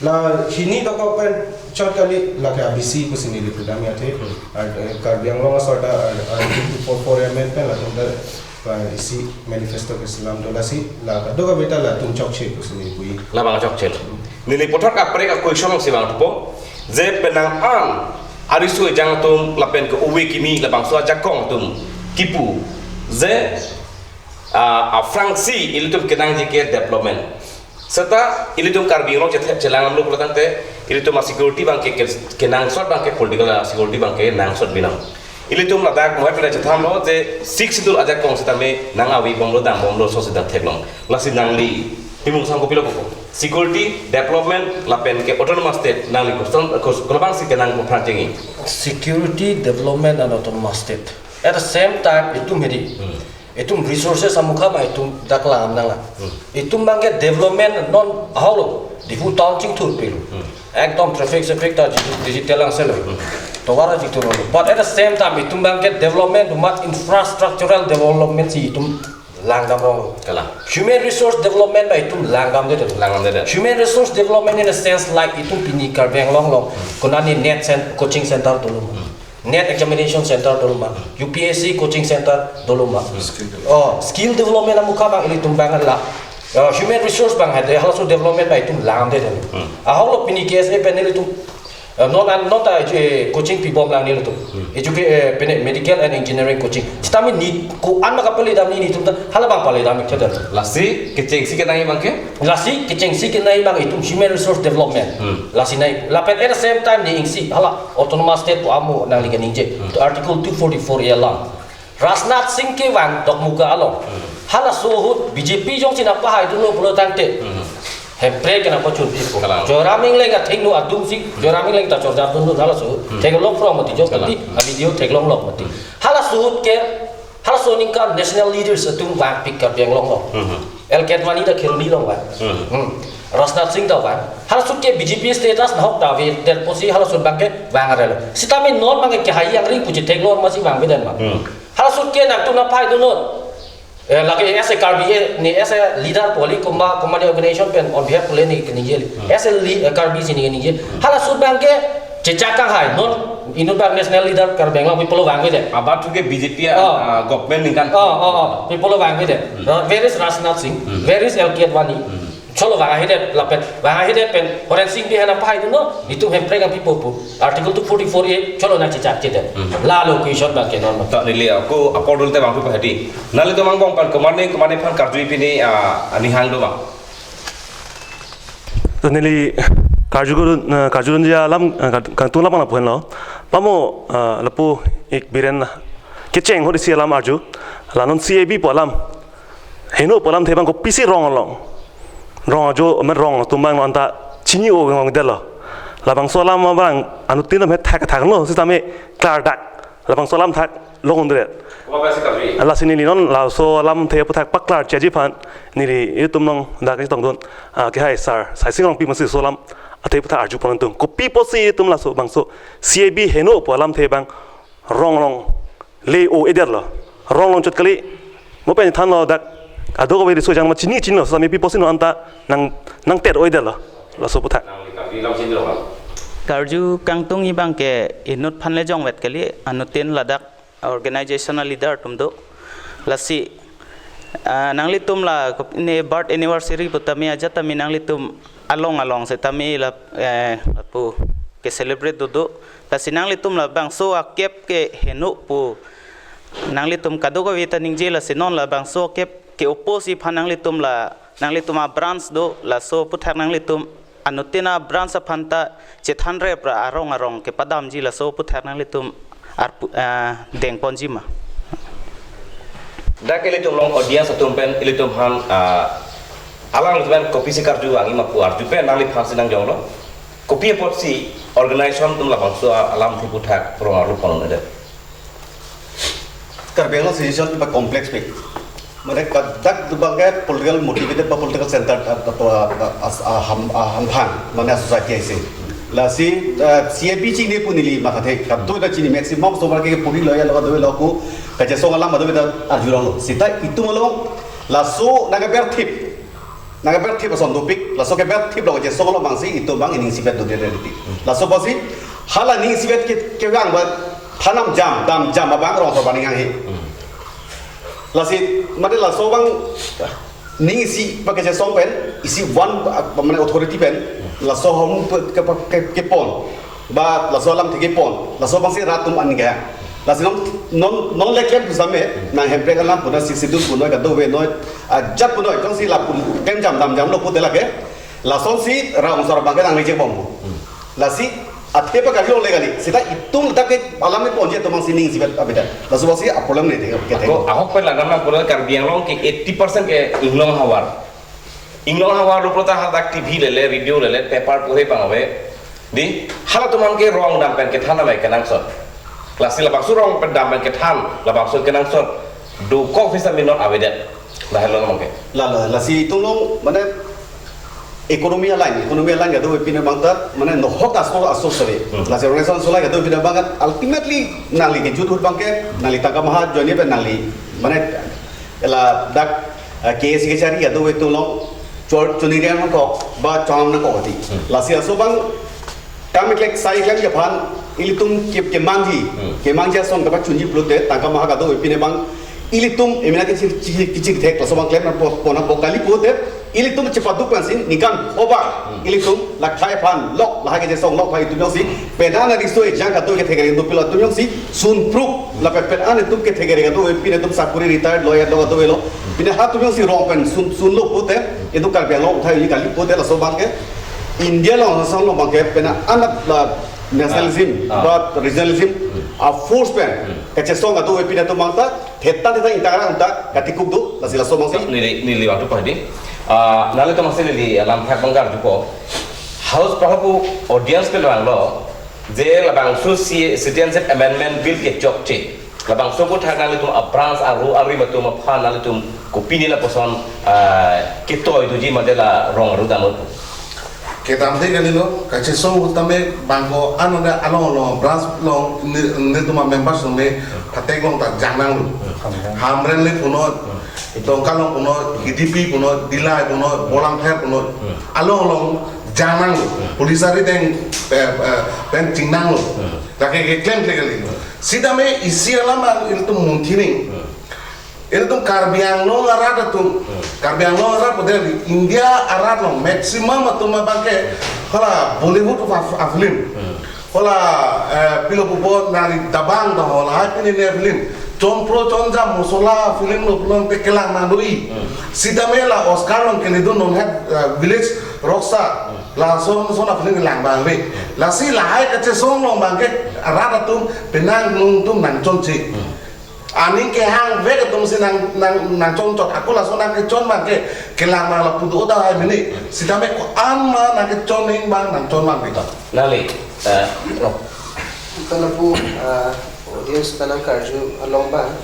La hini dokok pen chot kali lake a B C pusi neli pudam ya the. Hmm. Ar, eh, Karbi Anglong asor ta ar, ar two four four amendment pen latum ta, ah, isi manifesto keselam do lasi la kadokave ta latum chokche pusi neli pu-i. Labang chokche. Neli puthot kaprek a-question si bang thupo. Je penang an ariso ejang atum lapen ke ove kimi labangso ajakong atum kipu je, ah, aphrangsi ilitum kenangji ke development. Seta ilitum Karbi Anglong chethe-, chelang amlo pulotangte, ilitum a-security abang ke, ke, kenangsot abang ke political a-security abang ke nangsot binong. Ilitum ladak mohai pila chethanlo je Sixth Schedule ajakong setame nang avi bomlo dam bomlo so sedang theklong. Lasi nangli pimung sang kopilo koko. Security, development, lapen ke autonomous state nangli kos-, kos-, kolabangsi kenang aphrang chengji. Security, development and autonomous state. At the same time, itum hedi. Hmm. Itum resources amukha ma itum dak langdam nanglang. Hmm. Itum abang ke development non ahok lo. Diphu town chingthur pilo. Hmm. Ekdom traffic saffic ta digi-, digital angselo. Hmm. Tovar jingthur lo. But at the same time, itum abang ke development, umat infrastructural development si itum langdam rong. Kalang. Human resource development ba itum langdamde. Langdamde. Human resource development in a sense like itum pini Karbi Anglong along. Hmm. Konani NET cen-, coaching center dolo. Hmm. NET examination center dolo ma, U P S C coaching center dolo ma. Skill development. Oh, skill development amukha abang ilitum abang la. Uh, human resource abang hade, halaso development abang itum langdamde. Hmm. Ahok lo pini K S A pen ilitum, uh, non an, non ta, eh, coaching pibom lang nelitum. Hmm. Educa-, eh, pene medical and engineering coaching. Sitame ni ko-an ma kapale dam ni, netum ta hala abang pale dam ik thekthe. Lasi kechengsi kenangji abang ke? Lasi kechengsi kenangji abang itum human resource development. Hmm. Lasi nai lapen at the same time ne isi hala autonomous state pu amo nangli kaningje. Hmm. To Article two forty-four A alam. Rajnath Singh kevang Dokmoka along. Hmm. Halaso ahut B J P jongsi nangpahaidunlo pulotangte. Hmm. Hemprek ke nangpachunpipo. Kalang. Joyram Engleng athengno adungsi, Joyram Engleng ta chorjapdunlo halaso ahut. Hmm. Theklong phrong mati jok. Kalang. Mati, a-video theklong lok mati. Hmm. Halaso ahut ke, halaso aningkan national leaders atum vangpik Karbi Anglong along. Hmm. L K Advani ta Kheroni along vang. Hmm. Hmm. Rajnath Singh ta vang. Halaso ahut ke B J P status nahok ta avedet pusi halaso ahut abang ke vang arelo. Sitame non abang ke kehai angring pu chetheklong masi vangvedet ma. Hmm. Halaso ahut ke nangtum nangpahaidunnon. Eh, lake as a Karbi, eh, ne as a leader pu kali, komba, komba ne organization pen on behalf pu le ne kaningje kali. Hmm. As a le-, eh, Karbi si ne kaningje. Hmm. Halaso ahut abang ke chechak kanghai non inut abang national leader Karbi Anglong pi pulo vangvedet. Abat thu ke B J P, oh, ah, government ningkan. Oh, oh, oh. Pi pulo vangvedet. Hmm. Uh, where is Rajnath Singh? Hmm. Where is L K Advani? Hmm. Cholo vangvedet lapen, vangvedet pen Horensing Bey aphan nangpahaidunnon, netum Hemprek nangpipo pu Article two forty-four A cholo nangchechakchedet. Hmm. Lalo question abang ke non. To neli ako apor dul te bang pu hadi. Nanglitum angbong pen komatne komatne aphan karju pini, ah, aning hang do bang. To neli karju ko, ah, karjudunji alam, ah, kar-, kangtung alam abang lapu henlo. Pamo, ah, lapu ik Biren kecheng ahut isi alam arju. La non C A B pu alam heno pu alamthe abang kopisi rong along, rong ajo, amen rong atum abang non ta chini-o ngongdetlo. Labangso alam abang anuttin atum thak thaklo sitame klardak labangso alam thak longdre. Lasi neli non laso alamthe aphuthak paklar chiji aphan neli itum along dak chetongdun, ah, kehai sir Saising Rongpi masi laso alam athe aphuthak arju pon tum. Kopi pusi itum laso bangso C A B heno pu alamthe abang rong along le-o-edetlo. Rong along chot kali. Mo pen thanlo dak adokave riso ejang ma chini chinilo, sami pi pusi non anta nang, nangtet o-edetlo. Laso aphuthak. Karju kangtungji abang ke inut aphan le jongvet kali, anuttin ladak organization a-leader atum do. Lasi, ah, nanglitum la kup-, ne birth anniversary pu tame ajat tame nanglitum along along setame la, eh, lapu ke-celebrate dodo. Lasi nanglitum labangso akep ke heno pu nanglitum kadokave ta ningje, lasi non labangso akep ke-oppose aphan nanglitum la, nanglitum a-branch do, laso aphuthak nanglitum Anuttin a-branch aphan ta chethan rep ra arong arong kepadamji laso aputhak nanglitum arpu, ah, dengponji ma? Dak ilitum along audience atum pen ilitum aphan, ah, alanglitum pen kopisi karju angji ma pu arju pen nangliphan si nangjonglo. Kopi apotsi organization atum labangso alamthe aputhak rong arlu ponlongle? Karbi Anglong situation ba complex pe. Mane kadak dubang ke political motivated ba political center ta, ta, ta, ta, as, a, ham, a, hamphang, mane a society aisi. Lasi, eh, C A B chini pu neli mathathe, kadokave ta chini maximum so ke puri lo ya lo do lo ko, kachesong alam do ta arjulong lo. Seta itum along, laso nangkeberthip. Nangkeberthip ason dopik, laso keberthip lo kachesong lo abangsi itum abang ining isipet dodet reality. Laso apotsi, hala ining isipet ke, kevang ba, thanam jam, dam jam abang rong so paning hanghe. Lasi, mane laso abang ning isi ba kachesong pen, isi one, ah, mane authority pen, laso ahormu pe-, ke-, ke-, kepon, ba laso alamthe kepon, laso abangsi rat atum aning ke. Lasi non, non, non le klem pusitame, nang Hemprek alam punoi, Sixth Schedule punoi, kadokave noi, ajat punoi, jongsi lapu klem jam dam jamlo pute lake, lasonsi ra-ong sar abang ke nang reject bompo. Lasi, athe pa kali longle kali. Seta itum dak ke alam keponji atum abangsi ning isipet abedan. Laso apotsi a-problem ne te, ke te. Ako, ahok pen langdam nangpo, Karbi Anglong ke eighty percent ke inglong ahavar. Inglong ahavar lo pulote hadak T V lele, radio lele, paper pore abang ave. Di, halatum aphan ke rong dam pen kethan amei kenangsot. Lasi labangso rong pen dam pen kethan, labangso kenangsot. Dokok vitamin not avedet. Lahelo abang ke. La, la, lasi itum along, mane, economy align, economy align kadokave pine abang ta, mane nohok aso aso sore. Hmm. Lasi organization aso align kadokave pine abang kan ultimately nangli kejut ahut abang ke, nangli tangka maha join pen nangli, mane ladak, eh, K A C kachari kadokave itum along chor choniri nangkok, ba chonam nangkok ati. Hmm. Lasi laso abang kam keklem sai keklem aphan ilitum ke, kemangji, Hmm. kemangji ason kapachunji pulote, tangka maha kadokave pine abang ilitum emena kechir, kechir, kechirthek laso abang klem nangpo, pon nangpo kali pulote, ilitum chepaduk pensi ningkan pho abang, Hmm. ilitum lakhai aphan lok, lahai kachesong lok aphan itum jongsi, penang na riso ejang kadokave kethek kering dopik lo atum jongsi, sunpruk, lapen penang itum kethek kering kadokave pine itum sakuri retired lawyer lo kadokave lo, pine halatum jongsi rong pen sun, sunlo pulote, itum Karbi Anglong uthai kali pulote laso abang ke, India along, laso along abang ke, penang anat la nationalism, Ah, ah. ba regionalism, Hmm. a-force pen, Hmm. kachesong kadokave pine atum abang ta, theta theta ingtang arang ta, katikuk do, lasi laso abangsi. Neli, neli waktu pahdi. Ah, nanglitum aphansi neli alamthe abang karjupo. House pahal pu audience pen vanglo, je labangso si-, Citizenship Amendment Bill kechokche. Labangso aputhak nanglitum a-branch aru arim atum aphan nanglitum kopine lapuson, ah, ketoi doji mate la rong aru damlo? Kedamthe kalilo, kachesong ahut tame bangko anode along along branch along ne, netum a-members tame phatek along ta jangnanglo. Hamren le punoi, Dongka along punoi, Hidipi punoi, Dillai punoi, Bolangpher punoi, along along jangnanglo. Police ari deng, eh, eh, pen chingnanglo. Lake keklem kle kali. Sitame isi alam ilitum munthi nang. Ilitum Karbi Anglong arat atum. Hmm. Karbi Anglong arat pu de India arat along maximum atum abang ke hala Bollywood a, a-film. Hmm. Hala, eh, pilo pupo nangli Dabangg ta hala hai pine ne film. Chonpro chonjam mosola film lo pulote kelang nang do-i. Hmm. Sitame la Oscar along keledun non het, eh, Village Rockstar. Hmm. Lason son a-film kelang abang ave. Lasi lahai kachesong along abang ke arat atum penang nung atum nangchonche. Hmm. Aning kehang vek atum si nang, nang, nangchonchot. Ako laso nangkechon abang ke kelang abang lapu do dak hai mene. Sitame ko-an ma nangkechon ning abang nangchon abang ke. Nangli, eh, no. Pen lapu, eh, audience ta nangkarju along abang,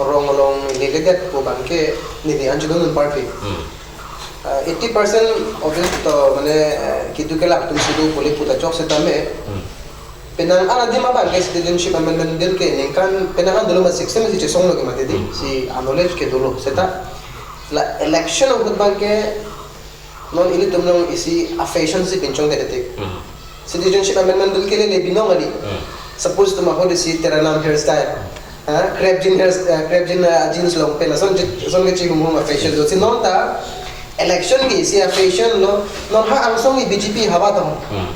rong along leledet pu abang ke neli anju dun party. Hmm. Eh, eighty percent audience to mane, eh, kedo kelak atum si do pule pu ta chok setame. Hmm. Penang adim abang ke Citizenship Amendment Bill ke ningkan penang an dolo ma sixteen si chesonglo ke mati di, Hmm. si a-knowledge ke dolo. Seta la election ahut abang ke non ilitum along isi a-fashion si pinchongdedettik. Hmm. Citizenship Amendment Bill ke lele binong kali. Hmm. Suppose itum ahut isi Terra Naam hairstyle, ha, Crab Jean hair, eh, Crab Jean, eh, jeans long pant, lason je-, lason kechihumhum a-fashion do. Si non ta election ke isi a-fashion lo, non ha angsong ke B J P hawa tong. Hmm.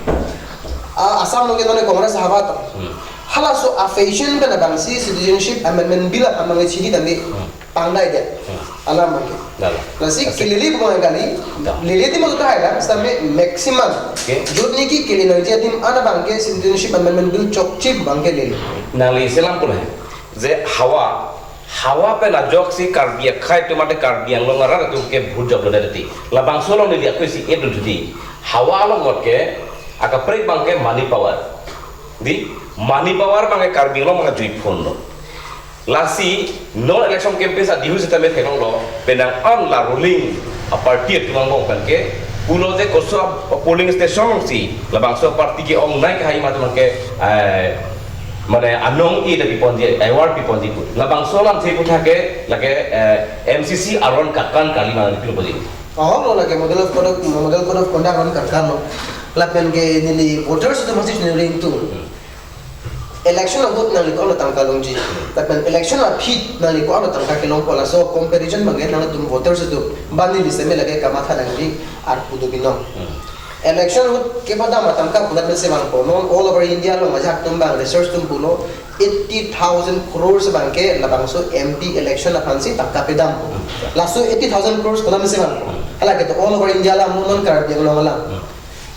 A, Assam along ke non Congress hawa tong. Hmm. Halaso a-fashion pen abang si Citizenship Amendment Bill abang ke chini tame Hmm. pangdaidet. Hmm. Alam abangke. Dala. Lasi, lasi kelele abang kali. Da. Lele adim atum ta hai lang, same maximum. Okay. Jut niki kele nangji adim an abangke citizenship amendment bill chokche abangke lele. Nangli selam pulai. Je hawa, hawa pen ajoksi Karbi akhei atum mate Karbi Anglong arat atum ke vote joklo dati. Labangso along neli akoi si edu judi. Hawa along mot ke, akaprek abangke money power. Di, money power abangke Karbi Anglong abangke juiphun lo. Lasi, non election campaign sa dihu sitame theklonglo, penang an la ruling a party atum angbong pen ke, pulo je koso a polling station si, labangso party ke-ongnei kehai atum ke, eh, mane anong-e ta piponji, award piponji pu. Labangso alamthe aputhak ke, lake, eh, M C C aron kakan kali ma piponji. Oh, lo lake model of code of, model code of conduct aron kakan lo. Lapen ke neli voters atum masi neli ringtu. Hmm. Election ahut nangli ko-an tangka longji. Lapen election aphi nangli ko-an tangka kelong, laso comparison abangke nangtum voters atum. Bani lise me lake kamatha nangji arpu do binong. Hmm. Election ahut kepadam atangka pulat mese vangpo. Non all over India along ajahak atum abang research atum pulo eighty thousand crores abangke labangso M P election aphansi tangka pedampo. Hmm. Laso eighty thousand crores pulat mese vangpo. Hmm. Hala ke to all over India alam, non Karbi Anglong alam. Hmm.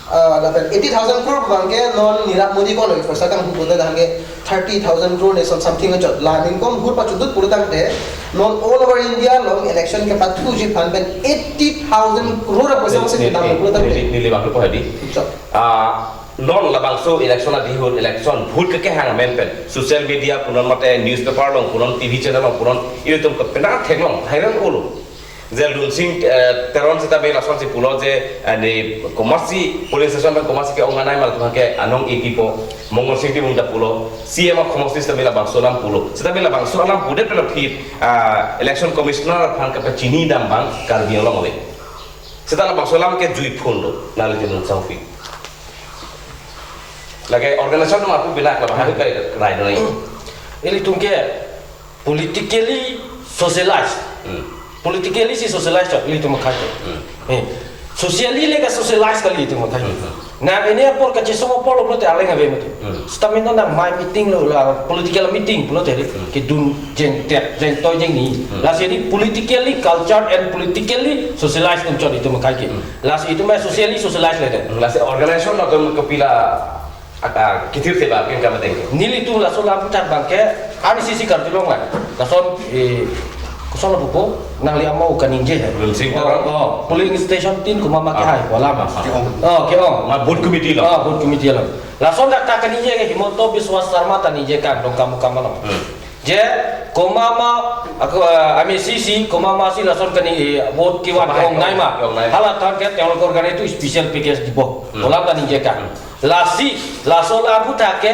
Ah, lapen eighty thousand crore abangke non Nirav Modi ko-an poisa kanghu pulote dak ke thirty thousand crore ne some something achot. La ningkong hur pachudut pulotangte non all over India along election kepathuji aphan pen eighty thousand crore apoisa masi kedam pulotangte. Neli, neli bang ko hadi. Chok. Ah, non labangso election adihur election vote kekehang amen pen social media punon mate newspaper along punon T V channel along punon ilitum ke penang theklong hairan ulo. Je Lunsing, eh, Teron sitame lasonsi pulo je, eh, ne komatsi polling station pen komatsi ke-ong anai mal ke anong-e pipo, Mongol Sing Timung ta pulo, C M of Khomos sitame labangso alam pulo. Sitame labangso alam pudet pen aphi, ah, election commissioner aphan kapachini dam abang Karbi Anglong ave. Sita labangso alam ke juiphun lo, nangli tinun sangpi. Lake organization ma pu binak labang hari kai rai nai. Ilitum ke politically socialized. Hmm. Politically si socialized chot ilitum akhei. Hmm. Eh. Socially le ka socialized kali ilitum akhei. Hmm. Na ini apor kachesong apor lo pulote arleng ave mati. Hmm. Stamina na mai meeting lo la political meeting pulote ri. Hmm. Kedun jeng tet jeng toi jeng ni. Hmm. Lasi di politically cultured and politically socialized atum chot ilitum akhei ke. Hmm. Lasi itum mai socially socialized le de. Hmm. Lasi organization atum kopila Aka kitir te ba kin kama tengke. Nelitum laso lam puthak abangke R C C karjulong la. Lason, eh, koson lo pupo, nangli amo kaningje he. Lunsing Teron. Oh, oh, polling station tin komat ma kehai, ah, kolam. Ah, ah. Oh, ke-ong. Ma booth committee lo. Oh, booth committee lo. Lason dak ta kaningje ke Himanta Biswa Sarma ta ningje kan, dong kamu kamu lo. Hmm. Je, komat ma, ako, eh, M A C C, komat ma si lason kani, eh, vote kevan, komat ke-ongnei ma. Ke-ongnei ma. Hala than ke teol organ itu special package dipo. Hmm. Kolam ta ningje kan. Hmm. Lasi, laso lam puthak ke,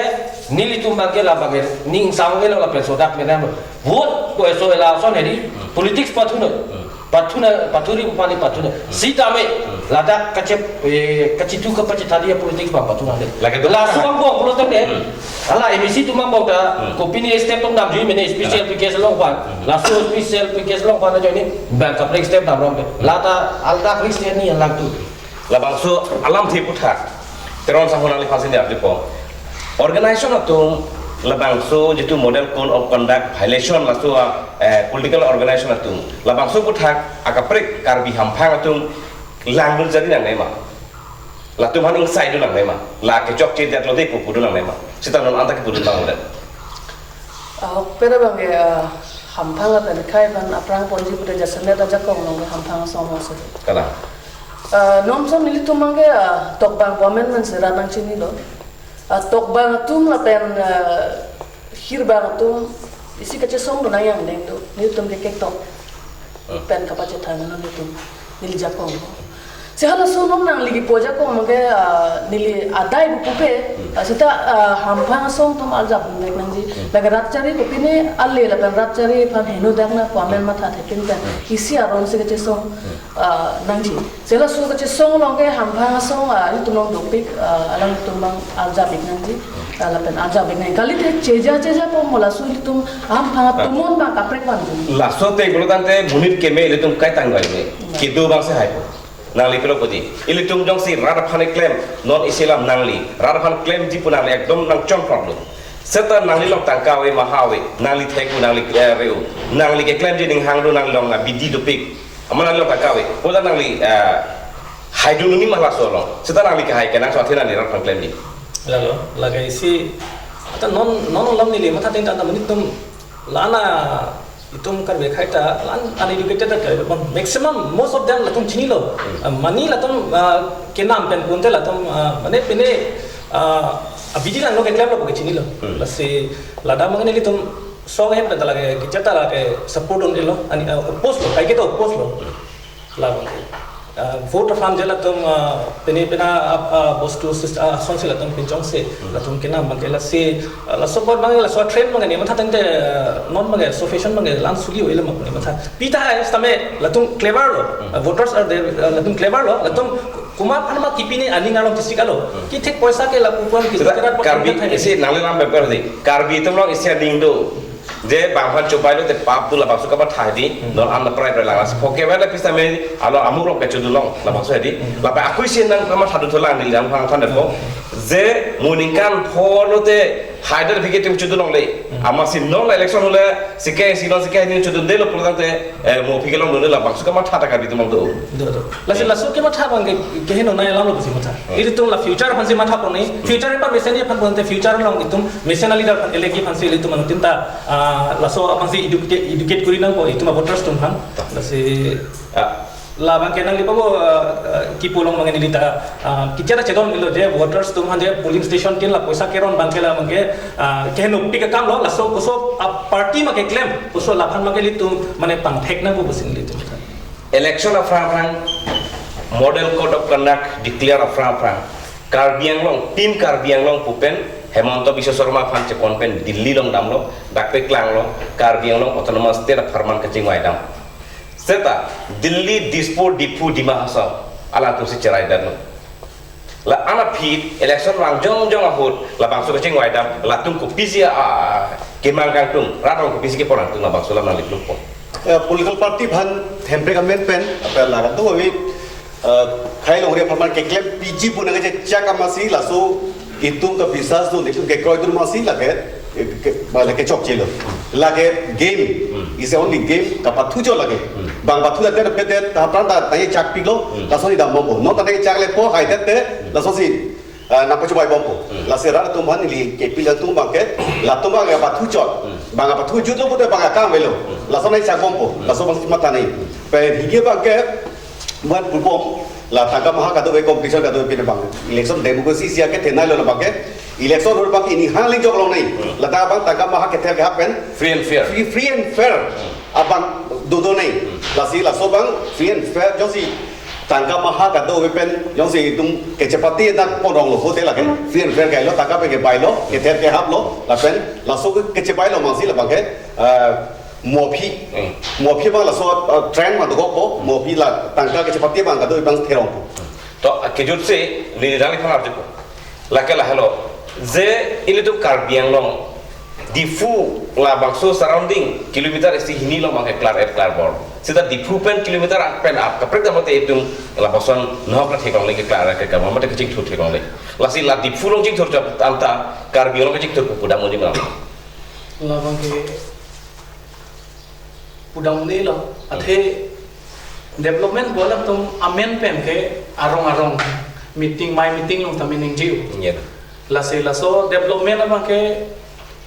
nelitum abangke labangke, ning sang elo lapen sodak menam lo. Vote ko eso elason hedi, hmm, politics pathu noi. Hmm. Pathu noi, pathuri pani pathu noi. Hmm. Sitame, hmm, ladak kachep, eh, kachitu kapachethari politics abang pathu nang de. Lake do. Laso angbong pulotangte. Hmm. Hala M A C atum angbong ta, hmm, kopine step tong damji mene special, ah, package along aphan. Hmm. Laso special package along aphan ajoine, bang kaprek step damrong de. Hmm. Lata, alta kaprek step ni alang tu. Labangso alamthe puthak, Teron sangho nangliphan si niar dipo. Organization atum labangso jitu model code of conduct violation laso, eh, political organization atum. Labangso puthak akaprek Karbi hamphang atum langdun jari nangnei ma. Latum han ingsai dun nangnei ma. La kechokche det lo de pu pudun nangnei ma. Sita non anta kepudun bang ulet. Ahok pera abangke, ah, hamphang lapen akhei aphan aphrang ponji pute jasemet ajakong along hamphang asong along si. Kalang. Ah, nomsom nelitum abangke, ah, tokbang pu amendment si rat nangchinilo. Ah, tokbang atum lapen, ah, hirbang atum isi kachesong do nang yang deng do. Nelitum ke ketok. Hmm. Pen kapachethang non nelitum. Neli jakong. Si halaso non nangli kipu ajakong abangke, ah, neli adai pu pupe, hmm, ah, sita, ah, hamphang asong atum arjap vek nangji. Hmm. Lapen rat chari kopine ale lapen rat chari aphan heno dak na pu amen matha thepin pen. Hmm. Isi aron si kachesong, hmm, ah, nangji. Si halaso kachesong along ke hamphang asong, ah, itum along dopik, ah, alangtum abang arjap ik nangji. Ah, lapen arjap ik nang. Kalite cheja cheja po mo laso itum hamphang, ah, atum mon abang kaprek abang. Laso te pulotangte monit keme ilitum kaitang bai me. Hmm. Kedo abang si hai po. Nangli pilo poti. Ilitum jongsi rat aphan klem, non isi alam nangli. Rat aphan klemji pu nangli ekdom nangchongprok lo. Seta nangli long tangka ave, maha ave, nangli thek-o, nangli, eh, re-o, nangli keklemji aning hang do, nangli long abidi dopik. Amat nangli long tangka ave, pu ta nangli, eh, haidun ni ma laso along. Seta nangli kehai kenangsot athe nangli rat pangklemji. Lalo, lake isi, ata non, non alam neli matha ting ta monit atum la-an itum Karbi akhai ta la-an uneducated ta kali, maximum, most of them latum chinilo. Hmm. Ah, mane latum, ah, kenam pen pute latum, ah, mane pine, ah, abidi langno keklemlo puke chinilo. Hmm. Lasi ladak mangni ilitum song hem ta lake, kechetha lake support un-elo, ani, ah, oppose lo, kaike to oppose lo. Hmm. Labang ke. Ah, vote aphan je latum, ah, pine pina, ah, ah, bostu sis-, ah, asonsi latum pinchongsi, Hmm. latum kenam abang ke lasi, ah, laso apot abang, laso train abang ni matha tangte, ah, non abang, sufficient abang, la-an suli oi lama ni matha. Pi tahai sitame latum clever lo. Hmm. Ah, voters are there, ah, latum clever lo. Latum komat aphan ma kipine aning arong kisik alo. Hmm. Kethek poisa ke lapu puan kisik Seta kerat Karbi, thai. Isi nangli lam paper di. Karbi atum along isi aning do. Je bang aphan chobai lote pap do, labangso kamatha di, Hmm. non an prai prai lang. As poke wala pisa me alo amurok ke chodu long, labangso di. Hmm. Lapen akui si nang kamatha do tholang di lang phang than depo. Hmm. Je mo ningkan pho lote haidar bike atum chodu longle. Hmm. Amatsi non la election hole sike si non sike ni chodundelo pulo tangte, eh, mo bike longdunde, labangso kamatha ta Karbi atum along do. Do, do. Lasi Hmm. laso kematha abang ke, keheno nai alam lo pusi matha. Hmm. Ilitum la future aphansi matha pon ni. Hmm. Future aphan mesen aphan pon te future along itum mesen a leader aphan elegi aphansi ilitum anutin ta, ah, laso aphansi educate, educate kori nangpo itum a voters atum aphan. Ta. Lasi Ah. labang ke nangli papo, ah, ah, kipu along mangni ta, ah, kechetha chedondetlo je voters atum aphan je polling station tin la poisa keron abang ke labang ke, ah, kehenopik akam lo, laso koso a party ma keklem, koso laphan ma ke ilitum mane pangthek nangpo pusi ilitum. Election aphrang aphrang, model code of conduct declare aphrang aphrang, Karbi Anglong, Team Karbi Anglong pu pen Himanta Biswa Sarma aphan chepon pen Delhi along damlo, dak paklanglo, Karbi Anglong Autonomous State apharman kachingvai dam. Seta Delhi, Dispur, Diphu, Dima Hasao alangtum si cherai damlo. La-an aphi election vang jongjong ahut labangso kachingvai dam, latum kopisi a, a, kemang kangtung, rat along kopisi kepon kangtung, labangso alam nangli klukpo. Eh, political party aphan Hemprek amen pen, apa laga tu kami, eh, khei longri apharman keklem piji pu nangkechechak amatsi laso itum kabisas do, itum kekroi atum amatsi lake, eh, ke, ba lake chokchelo. Lake game, Hmm. is the only game, kapathu jo lake. Hmm. Bang pathu lake pedet, ta pran ta, ta ye chak pilo, Hmm. laso ni dambompo. Non ta ye chak lepo, haidet te, Hmm. laso si, ah, nangpachobai bompo. Hmm. Lasi rat atum aphan neli kepil atum abang ke, latum abang kapathu chot. Hmm. Bang kapathu jutlo pute bang akam avelo. Hmm. Laso nangchak bompo. Hmm. Laso abang si matha nangji. Hmm. Pen higi abang ke, mat pupom, la tangka maha kadokave competition kadokave pine abang. Election democracy isi akethenei lo labang ke. Election hur abang ke ining hang lingjok longnei. Hmm. Ladak abang tangka maha kethe kehap pen. Free and fair. Free, free and fair. Hmm. Abang dodo nangji. Hmm. Lasi laso abang free and fair jongsi tangka maha kadokave pen jongsi itum kachepate dak pon rong lo pute lake. Free and fair kailo, tangka pen kebailo, kethe kehaplo, lapen laso ke kachebailo amatsi labang ke, ah, mo aphi, Hmm. mo aphi abang laso, uh, trend ma dokokpo, mo aphi la tangka kachepate abang kadokave abang therongpo. To, kejutsi, neli nangli aphan arjupo. Lake lahelo, je ilitum Karbi Anglong, Diphu labangso surrounding kilometer isi hini along abang ke klar-et klarbor. Seta Diphu pen kilometer pen ap kaprek dam lote itum labangson nohok na theklongle ke klar ke kama mate kachingthur theklongle. Lasi la Diphu along chingthur chot anta Karbi Anglong kachingthur pu pudam un-e ma? Labang ke pudam un-elo. Hmm. Athe development pu alangtum amen pen ke arong arong meeting, mai meeting along tame ningje-o. Iya. Lasi laso development abang ke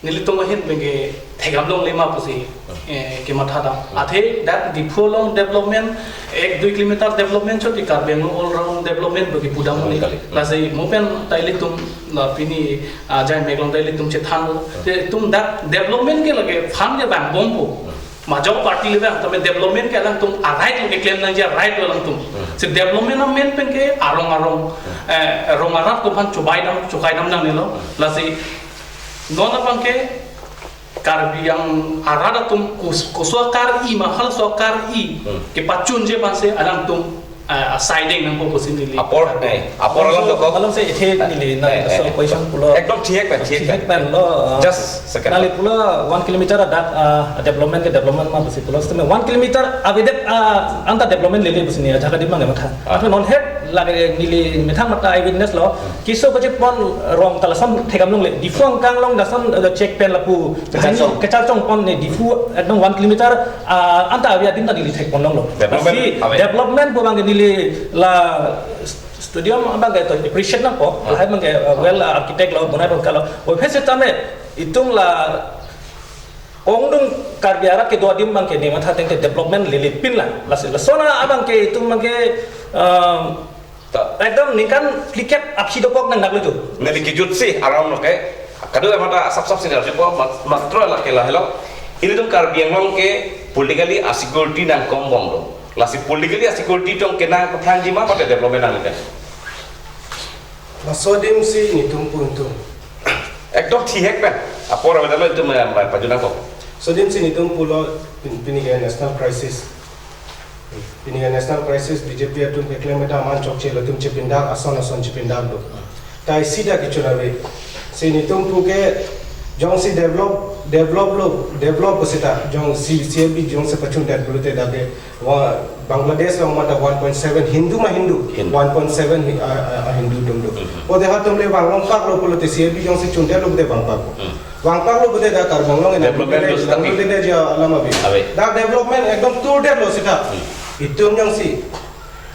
nelitum ahin pen ke thekdam longle ma pusi, Hmm. eh, kematha dam. Hmm. Athe dak Diphu along development, ek dui kilometer development chot, Karbi Anglong all round development pu ke pudam un-e. Hmm, kali. Lasi mo pen ta ilitum la pini, ah, jai meklong ta ilitum chethan. Hmm. Te itum dak development ke lake fund ke vangbompo. Hmm. Majok party le vang, tame development ke alangtum a right lo keklem nangji, a right lo alangtum. Hmm. Si development amen pen ke arong arong, Hmm. eh, rong arat atum aphan chobai dam, chokai dam nangnelo. Hmm. Lasi non abang ke Karbi Anglong arat atum kus-, koso akar-i ma halaso akar-i Hmm. kepachunje aphansi alangtum, eh, asaideng nangpo pusi neli. Apor, eh, apor alam dokok. Alam si ithe neli nang Eh, eh. Question pulo. Ekdom thik pen, thik pen. Thik pen lo, eh, Just second. Nangli pulo one kilometer adak, eh, development ke development ma pusi pulo. Sitame one kilometer avedet, eh, anta development lele pusi neli ajak adim abang matha. Ah. Athe non het Lake neli methang mata eyewitness lo. Keso kachepon rong ta lason thekdam longle. Diphu angkang along lason, eh, check pen lapu. Kacharchong. Kacharchong pon ne Diphu ekdom one kilometer, ah, anta avi adim ta neli thekpon longlo. Development, lasi ave. Development pu abangke neli la stadium abangke to appreciate nangpo. Lahai abangke, uh, well, uh, architect lo, bonai pon kalo. Oi phese tame itum la ongdung Karbi arat kedo adim abangke ne matha ateng ke development lele pin la. Lasi lason abangke itum abangke, um, ta ekdom ningkan phlikep aphi dokok nang naklo tu. Neli kejut si around lo ke. Kado mata asap sap si arjupo mat-, matro lake lahelo. Ilitum Karbi Anglong ke politically asecurity nangkombom do. Lasi politically asecurity tong kenang aphrangji ma mate development nang kan. Laso adim si netum pu netum. Ekdom thihek pen. Apor avedalo itum, eh, pajunang ko. Laso adim si netum pulo pin-, pini ke national crisis. Pini ke national crisis B J P atum keklem meta aman chokche latum chepindak ason ason chepindak do. Tai sida kechun ave. Si netum pu ke jongsi develop, develop lo, develop ko seta jongsi C A B jongsi pachundet pulote dak ke wa Bangladesh along mata one point seven Hindu ma Hindu, Hindu. One point seven hi-, ah, ah, ah, Hindu atum do. Mhm. Pote hatum le vang longpak lo pulote C A B jongsi chundet lo pulote vangpak lo. Hmm. Vangpak lo pulote dak Karbi Anglong ena Development pulote lo seta pi? Pulote dia alam abi. Ave. Dak development ekdom turdet lo seta. Hmm. Itum jongsi,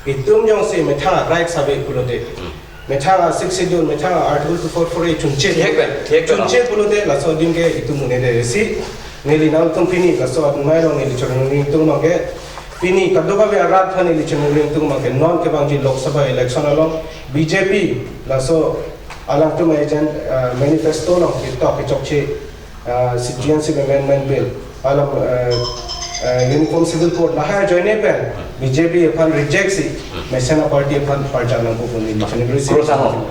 itum jongsi methang rights ave pulote. Hmm. Methang a Sixth Schedule, methang a Article two four four A chunche. Thihek pen, thihek pen. Chunche pulote laso adim ke itum un-e de si. Neli nangtum pini laso atumai along neli choningri atum abangke. Pini kadokave arat aphan neli choningri atum abangke. Non kevangji Lok Sabha election along B J P laso alangtum agenda, uh, manifesto along ketok kechokche, uh, Citizenship Amendment Bill, alam, uh, uh, Uniform Civil Code lahai ajoine pen B J P aphan reject si mesen a-party aphan parja nangpo pu neli choningri si. Kro sangho.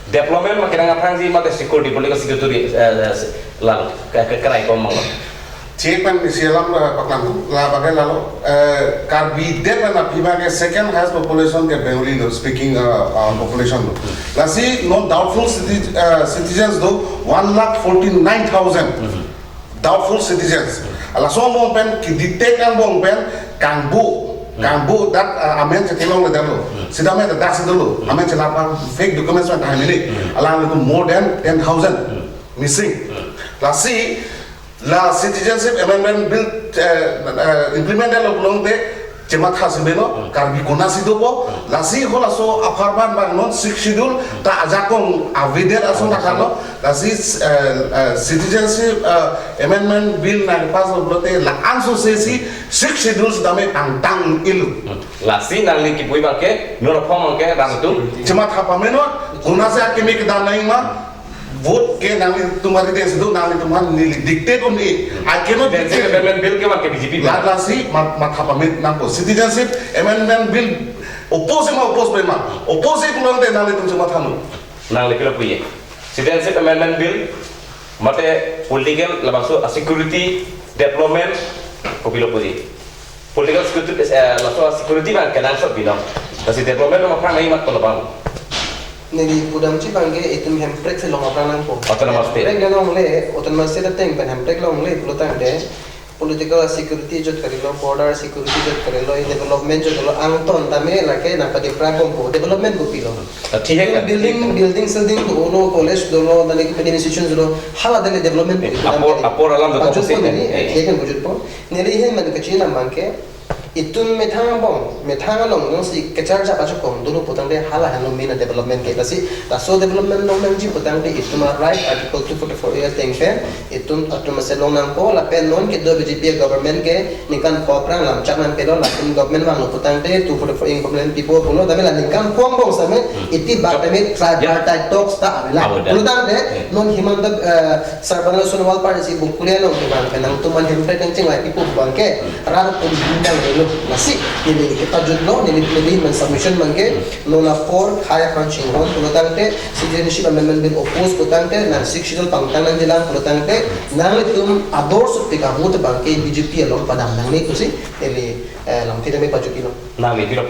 Development ma kenang aphrangji mate security, political security, eh, eh, se-, lang, ke, ke, kerai kom manglo. Chek pen isi alam, eh, paklang la bagai lalo, eh, Karbi det pen aphi abangke second highest population ke Bengali lo, speaking, eh, uh, population lo. Lasi non doubtful citi-, eh, citizens do one lakh forty-nine thousand. Doubtful citizens. Laso angbong pen, kedetect angbong pen, kangbu, kangbu dak, uh, amen chekelongledetlo. Sitame dak si dolo, amen chelapang fake documents pen tahai mini. Alangli more than ten thousand missing. Lasi, la Citizenship Amendment Bill, eh, eh, implement lo pulote, chematha si meno, Karbi konatsi dopo, lasi halaso apharman abang non Sixth Schedule ta ajakong avedet ason ta kalo, lasi, eh, eh, Citizenship, eh, Amendment Bill nangpass lo pulote la-an so se si Sixth Schedule sitame pangtang ilu. Lasi nangli kipu abangke, non aphong abangke, rang tu. Chematha pameno, konatsi akimi kedam nangji ma, vote ke nanglitum ari deng si do, nanglitum aphan neli dictate un-e. I cannot dictate. Citizenship Amendment Bill ke abangke B J P la, bill. Lasi ma-, matha pame nangpo. Citizenship Amendment Bill oppose ma, oppose pe ma. Oppose pulote nanglitum chematha non. Nangli kopilo puji. Citizenship Amendment Bill mate political labangso security development kopilo puji. Political security, eh, laso security abang kenangsot binong. Lasi development along aphrang nangji mat ko labang. Neli pudamji abangke itum Hemprek si long aphrang nangpo. Autonomous state. Hemprek longle, autonomous state ateng pen Hemprek longle pulotangte political security jot karilo, border security jot karilo, development jot karilo, angton tame lake nangpadevelop bompo, development kopilo. Ah, thihek kan? Building, building, building dolo, college dolo, tani kipen institution dolo, hala dele development kopilo. Apor, apor alam do pajutpo kopisi neli, eh. Thihek kan pajutpo. Neli he man kachinam abangke, itum methang angbong, methang along jongsi kacharjap ajakong dolo putangte hala henlo main development ke. Lasi, laso development longnangji putangte itum a-right Article two forty-four A ateng pen, itum atum ase long nangpo, lapen non kedo B J P government ke ningkan pho aphrang lamchak nangpilo, lapen government vanglo putangte two forty-four A implement pipo pulo, tame la ningkan pho angbong same, iti bak tame tripartite talks ta avela. Avela. Pulotangte, non Himanta, eh, Sarbananda Sonowal party si Bungkuli along kevang pen nangtum aphan Hemprek nangchinglai pipo abangke rat atum bindang dolo. Lasi, neli kepajutlo, neli, neli man submission abangke, non apor khaya aphan chinghon pulotangte, Citizenship Amendment Bill oppose pulotangte, nang Sixth Schedule pangtang nangjilang pulotangte, nanglitum ador sut pik ahut abangke B J P along padam nangne pusi, neli, eh, lamthe tame pajut-ilo. Nangli kopilo.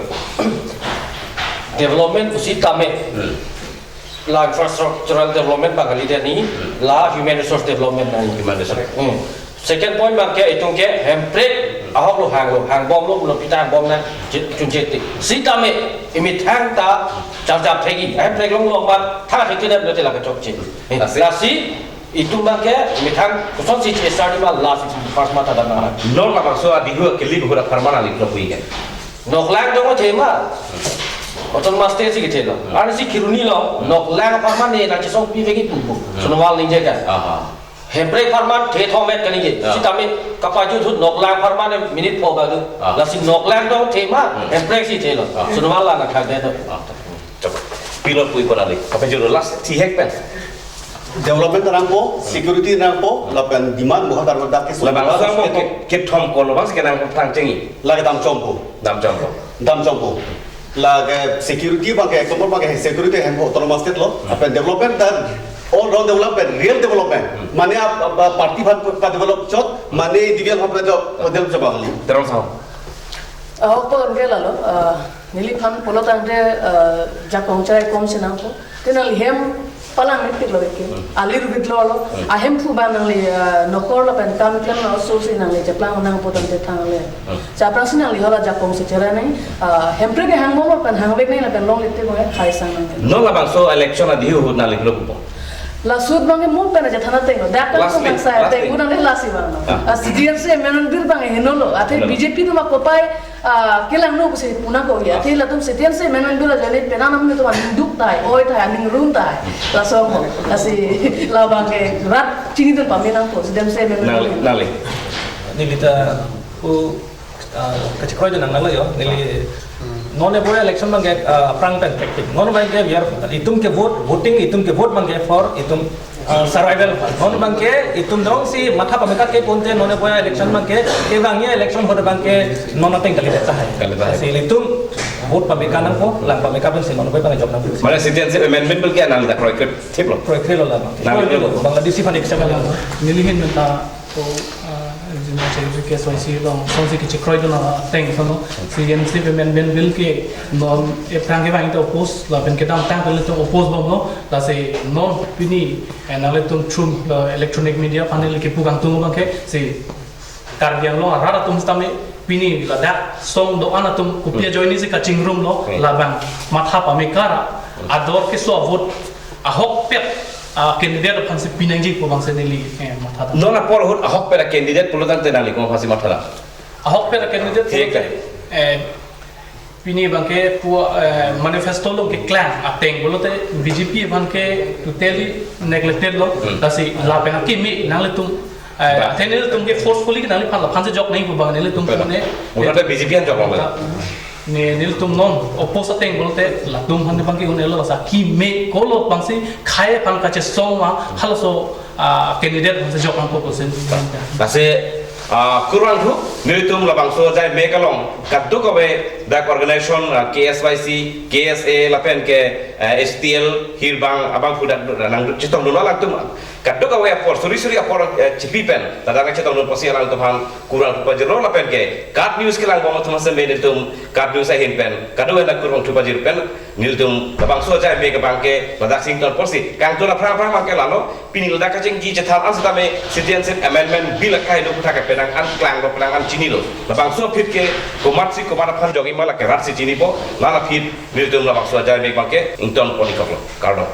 Development pusi tame. Hmm. La infrastructural development abang kalidet ni, la human resource development nangji. Human resource. Hmm. Second point abangke itum ke Hemprek Ahok lo hang lo, hang bom lo, pulo pita hang bom na, chun chete. Sitame, imethang ta, char char thegi, ahemprek long long bat, thang thek thek lo te lake chokche. Lasi? Lasi, itum abangke, imethang, kosonsi che start ma, lasi first ma ta dam na. Non labangso adihu kili buhura pharman ali klok hui ke. Noklang dong thema. Autonomous state si kethelo. Hmm. Arnisi Kheroni along, noklang pharman ne, na chisong pi vegi pumpu. Hmm. Sonowal ningje kan. Aha. Hemprek pharman the thomet kali ye. Ya. Sitame kapaju thut noklang pharman ne minute pho balu. Ah. Lasi noklang dong thema, Hmm. hemprek si thelo. Ah. Sonowal la na khang de do. Ah. Coba. Pilot pui pon ali. Kapaju last thihek pen. Development nangpo, security nangpo, lapen demand buha karbo dak ke Labangso mo ke, kethom ko labangso kenang tang chengi. Lake dam chompo. Dam chompo. Dam chompo. Lake security abangke, ek number abangke security hem autonomous state lo. Hmm. Lapen development dan all round development, real development. Hmm. Mane ap, ap, ap party aphan pa develop chot, mane individual aphan pa develop, develop chot abang kali. Terang sao. Ahok pen ke lalo, ah, neliphan pulo tangte, ah, jakong chai kom si nangpo. Te nangli hem palang mepik lo ke. Hmm. Ali rubit lo lo. Hmm. Ahemphu abang nangli, ah, nokor lapen kam klem na oso si nangli chaplang nangpo tangte thang le. Hmm. Chaplang si nangli hala jakong si chera nang, ah, hemprek ke hang bom lapen hang vek nang lapen longle te abang khai sang nang. Non labangso election adihu ahut nangli klok po. Laso ahut abangke mo pen aja thana teng. Dak kan Lastly, ko bangsa lastly. teng, gunang le lasi abang. Ah. Ah, C D M C amendment bill abang heno lo. Athe Heno lo. B J P atum akopai, ah, kelang no pusi puna ko ya. Ah. Athe latum C D M C amendment bill ajoine penang nam atum aning duk tai, oi tai, aning rum tai. Laso mo. Lasi labangke rat chinidun pamenang ko C D M C amendment Nangli, bill. nangli. Neli ta ko, ah, kachekroi dun nang lo yo. Neli non eboya election abangke, ah, aphrang pen tactic. Non abangke biar itum ke vote, voting itum ke vote abangke for itum, ah, survival. Non abangke itum dong si matha pameka ke ponte non eboya election abangke, kevangji election ahut abangke non ateng kali tahai. Kali tahai. Si itum vote pameka nangpo, lang pameka pen si non eboya abang jok nangpo. Mane citizenship amendment bill ke nang dak kroikre thip lo. Kroikre lo labang. Nang Kroikre lo. Bangladeshi aphan example lo. Neli ahin pen ta ko, ah, jina che K S Y C along, sonsi kachekroi dun ateng sono, citizenship amendment bill ke non aphrang kevang ta oppose, lapen kedamtang ta ilitum oppose bomlo, lasi non pini, eh, nanglitum through, eh, electronic media aphan neli kepu kangtung abangke, si Karbi Anglong arat atum sitame pini ladak song do-an atum kopi Hmm. ajoine si kachingrum lo, Hmm. labang matha pameka ra, Hmm. ador keso avote ahokpet, ah, candidate aphan si pinangji pu abang si neli, eh, matha ta. Non apor ahut ahokpet a-candidate pulo tangte nangli komat aphan si matha ta? Ahokpet a-candidate Thik pulo kan? te, eh, pini abangke pu, eh, manifesto along keklang ateng pulote B J P abangke totally neglected lo, Hmm. lasi lapen akimi nanglitum, eh, Ba. athe nelitum ke forcefully ke nangliphan laphan si jok nangji pu abang nelitum Ba. pune. Muthot B J P an jok lo. Ne, nelitum non oppose ateng pulote latum aphan abangke un-elo lasi akimi kolo abang si khai aphan kachesong ma halaso, ah, candidate aphan si jok nangpo pusi. Lasi, ah, kurvangthu, nelitum labangso ajai mek along kadokave dak organization, ah, K S Y C, K S A lapen ke, eh, H T L hirbang abang hu dak nangchetongdun alangtum kadokave apor, suri suri apor, eh, chipi pen ladak nangchetongdun apotsi alangtum aphan kurvangthu pajirlo lapen ke KAT News kelang bom atum asem nelitum KAT News ahin pen kadokave dak kurvangthu pajir pen nelitum labangso ajai mek abangke ladak si ington apotsi kangton aphrang aphrang abangke lalo pini ladak kachingki chethan an sitame Citizenship Amendment Bill akai do kutha ke penang an klanglo penang an chinilo. Labangso aphi ke komatsi komat aphan jokji ma lake rat si chinipo, la aphi nelitum labangso ajai mek abangke ington pon-ik koklo. Kardom.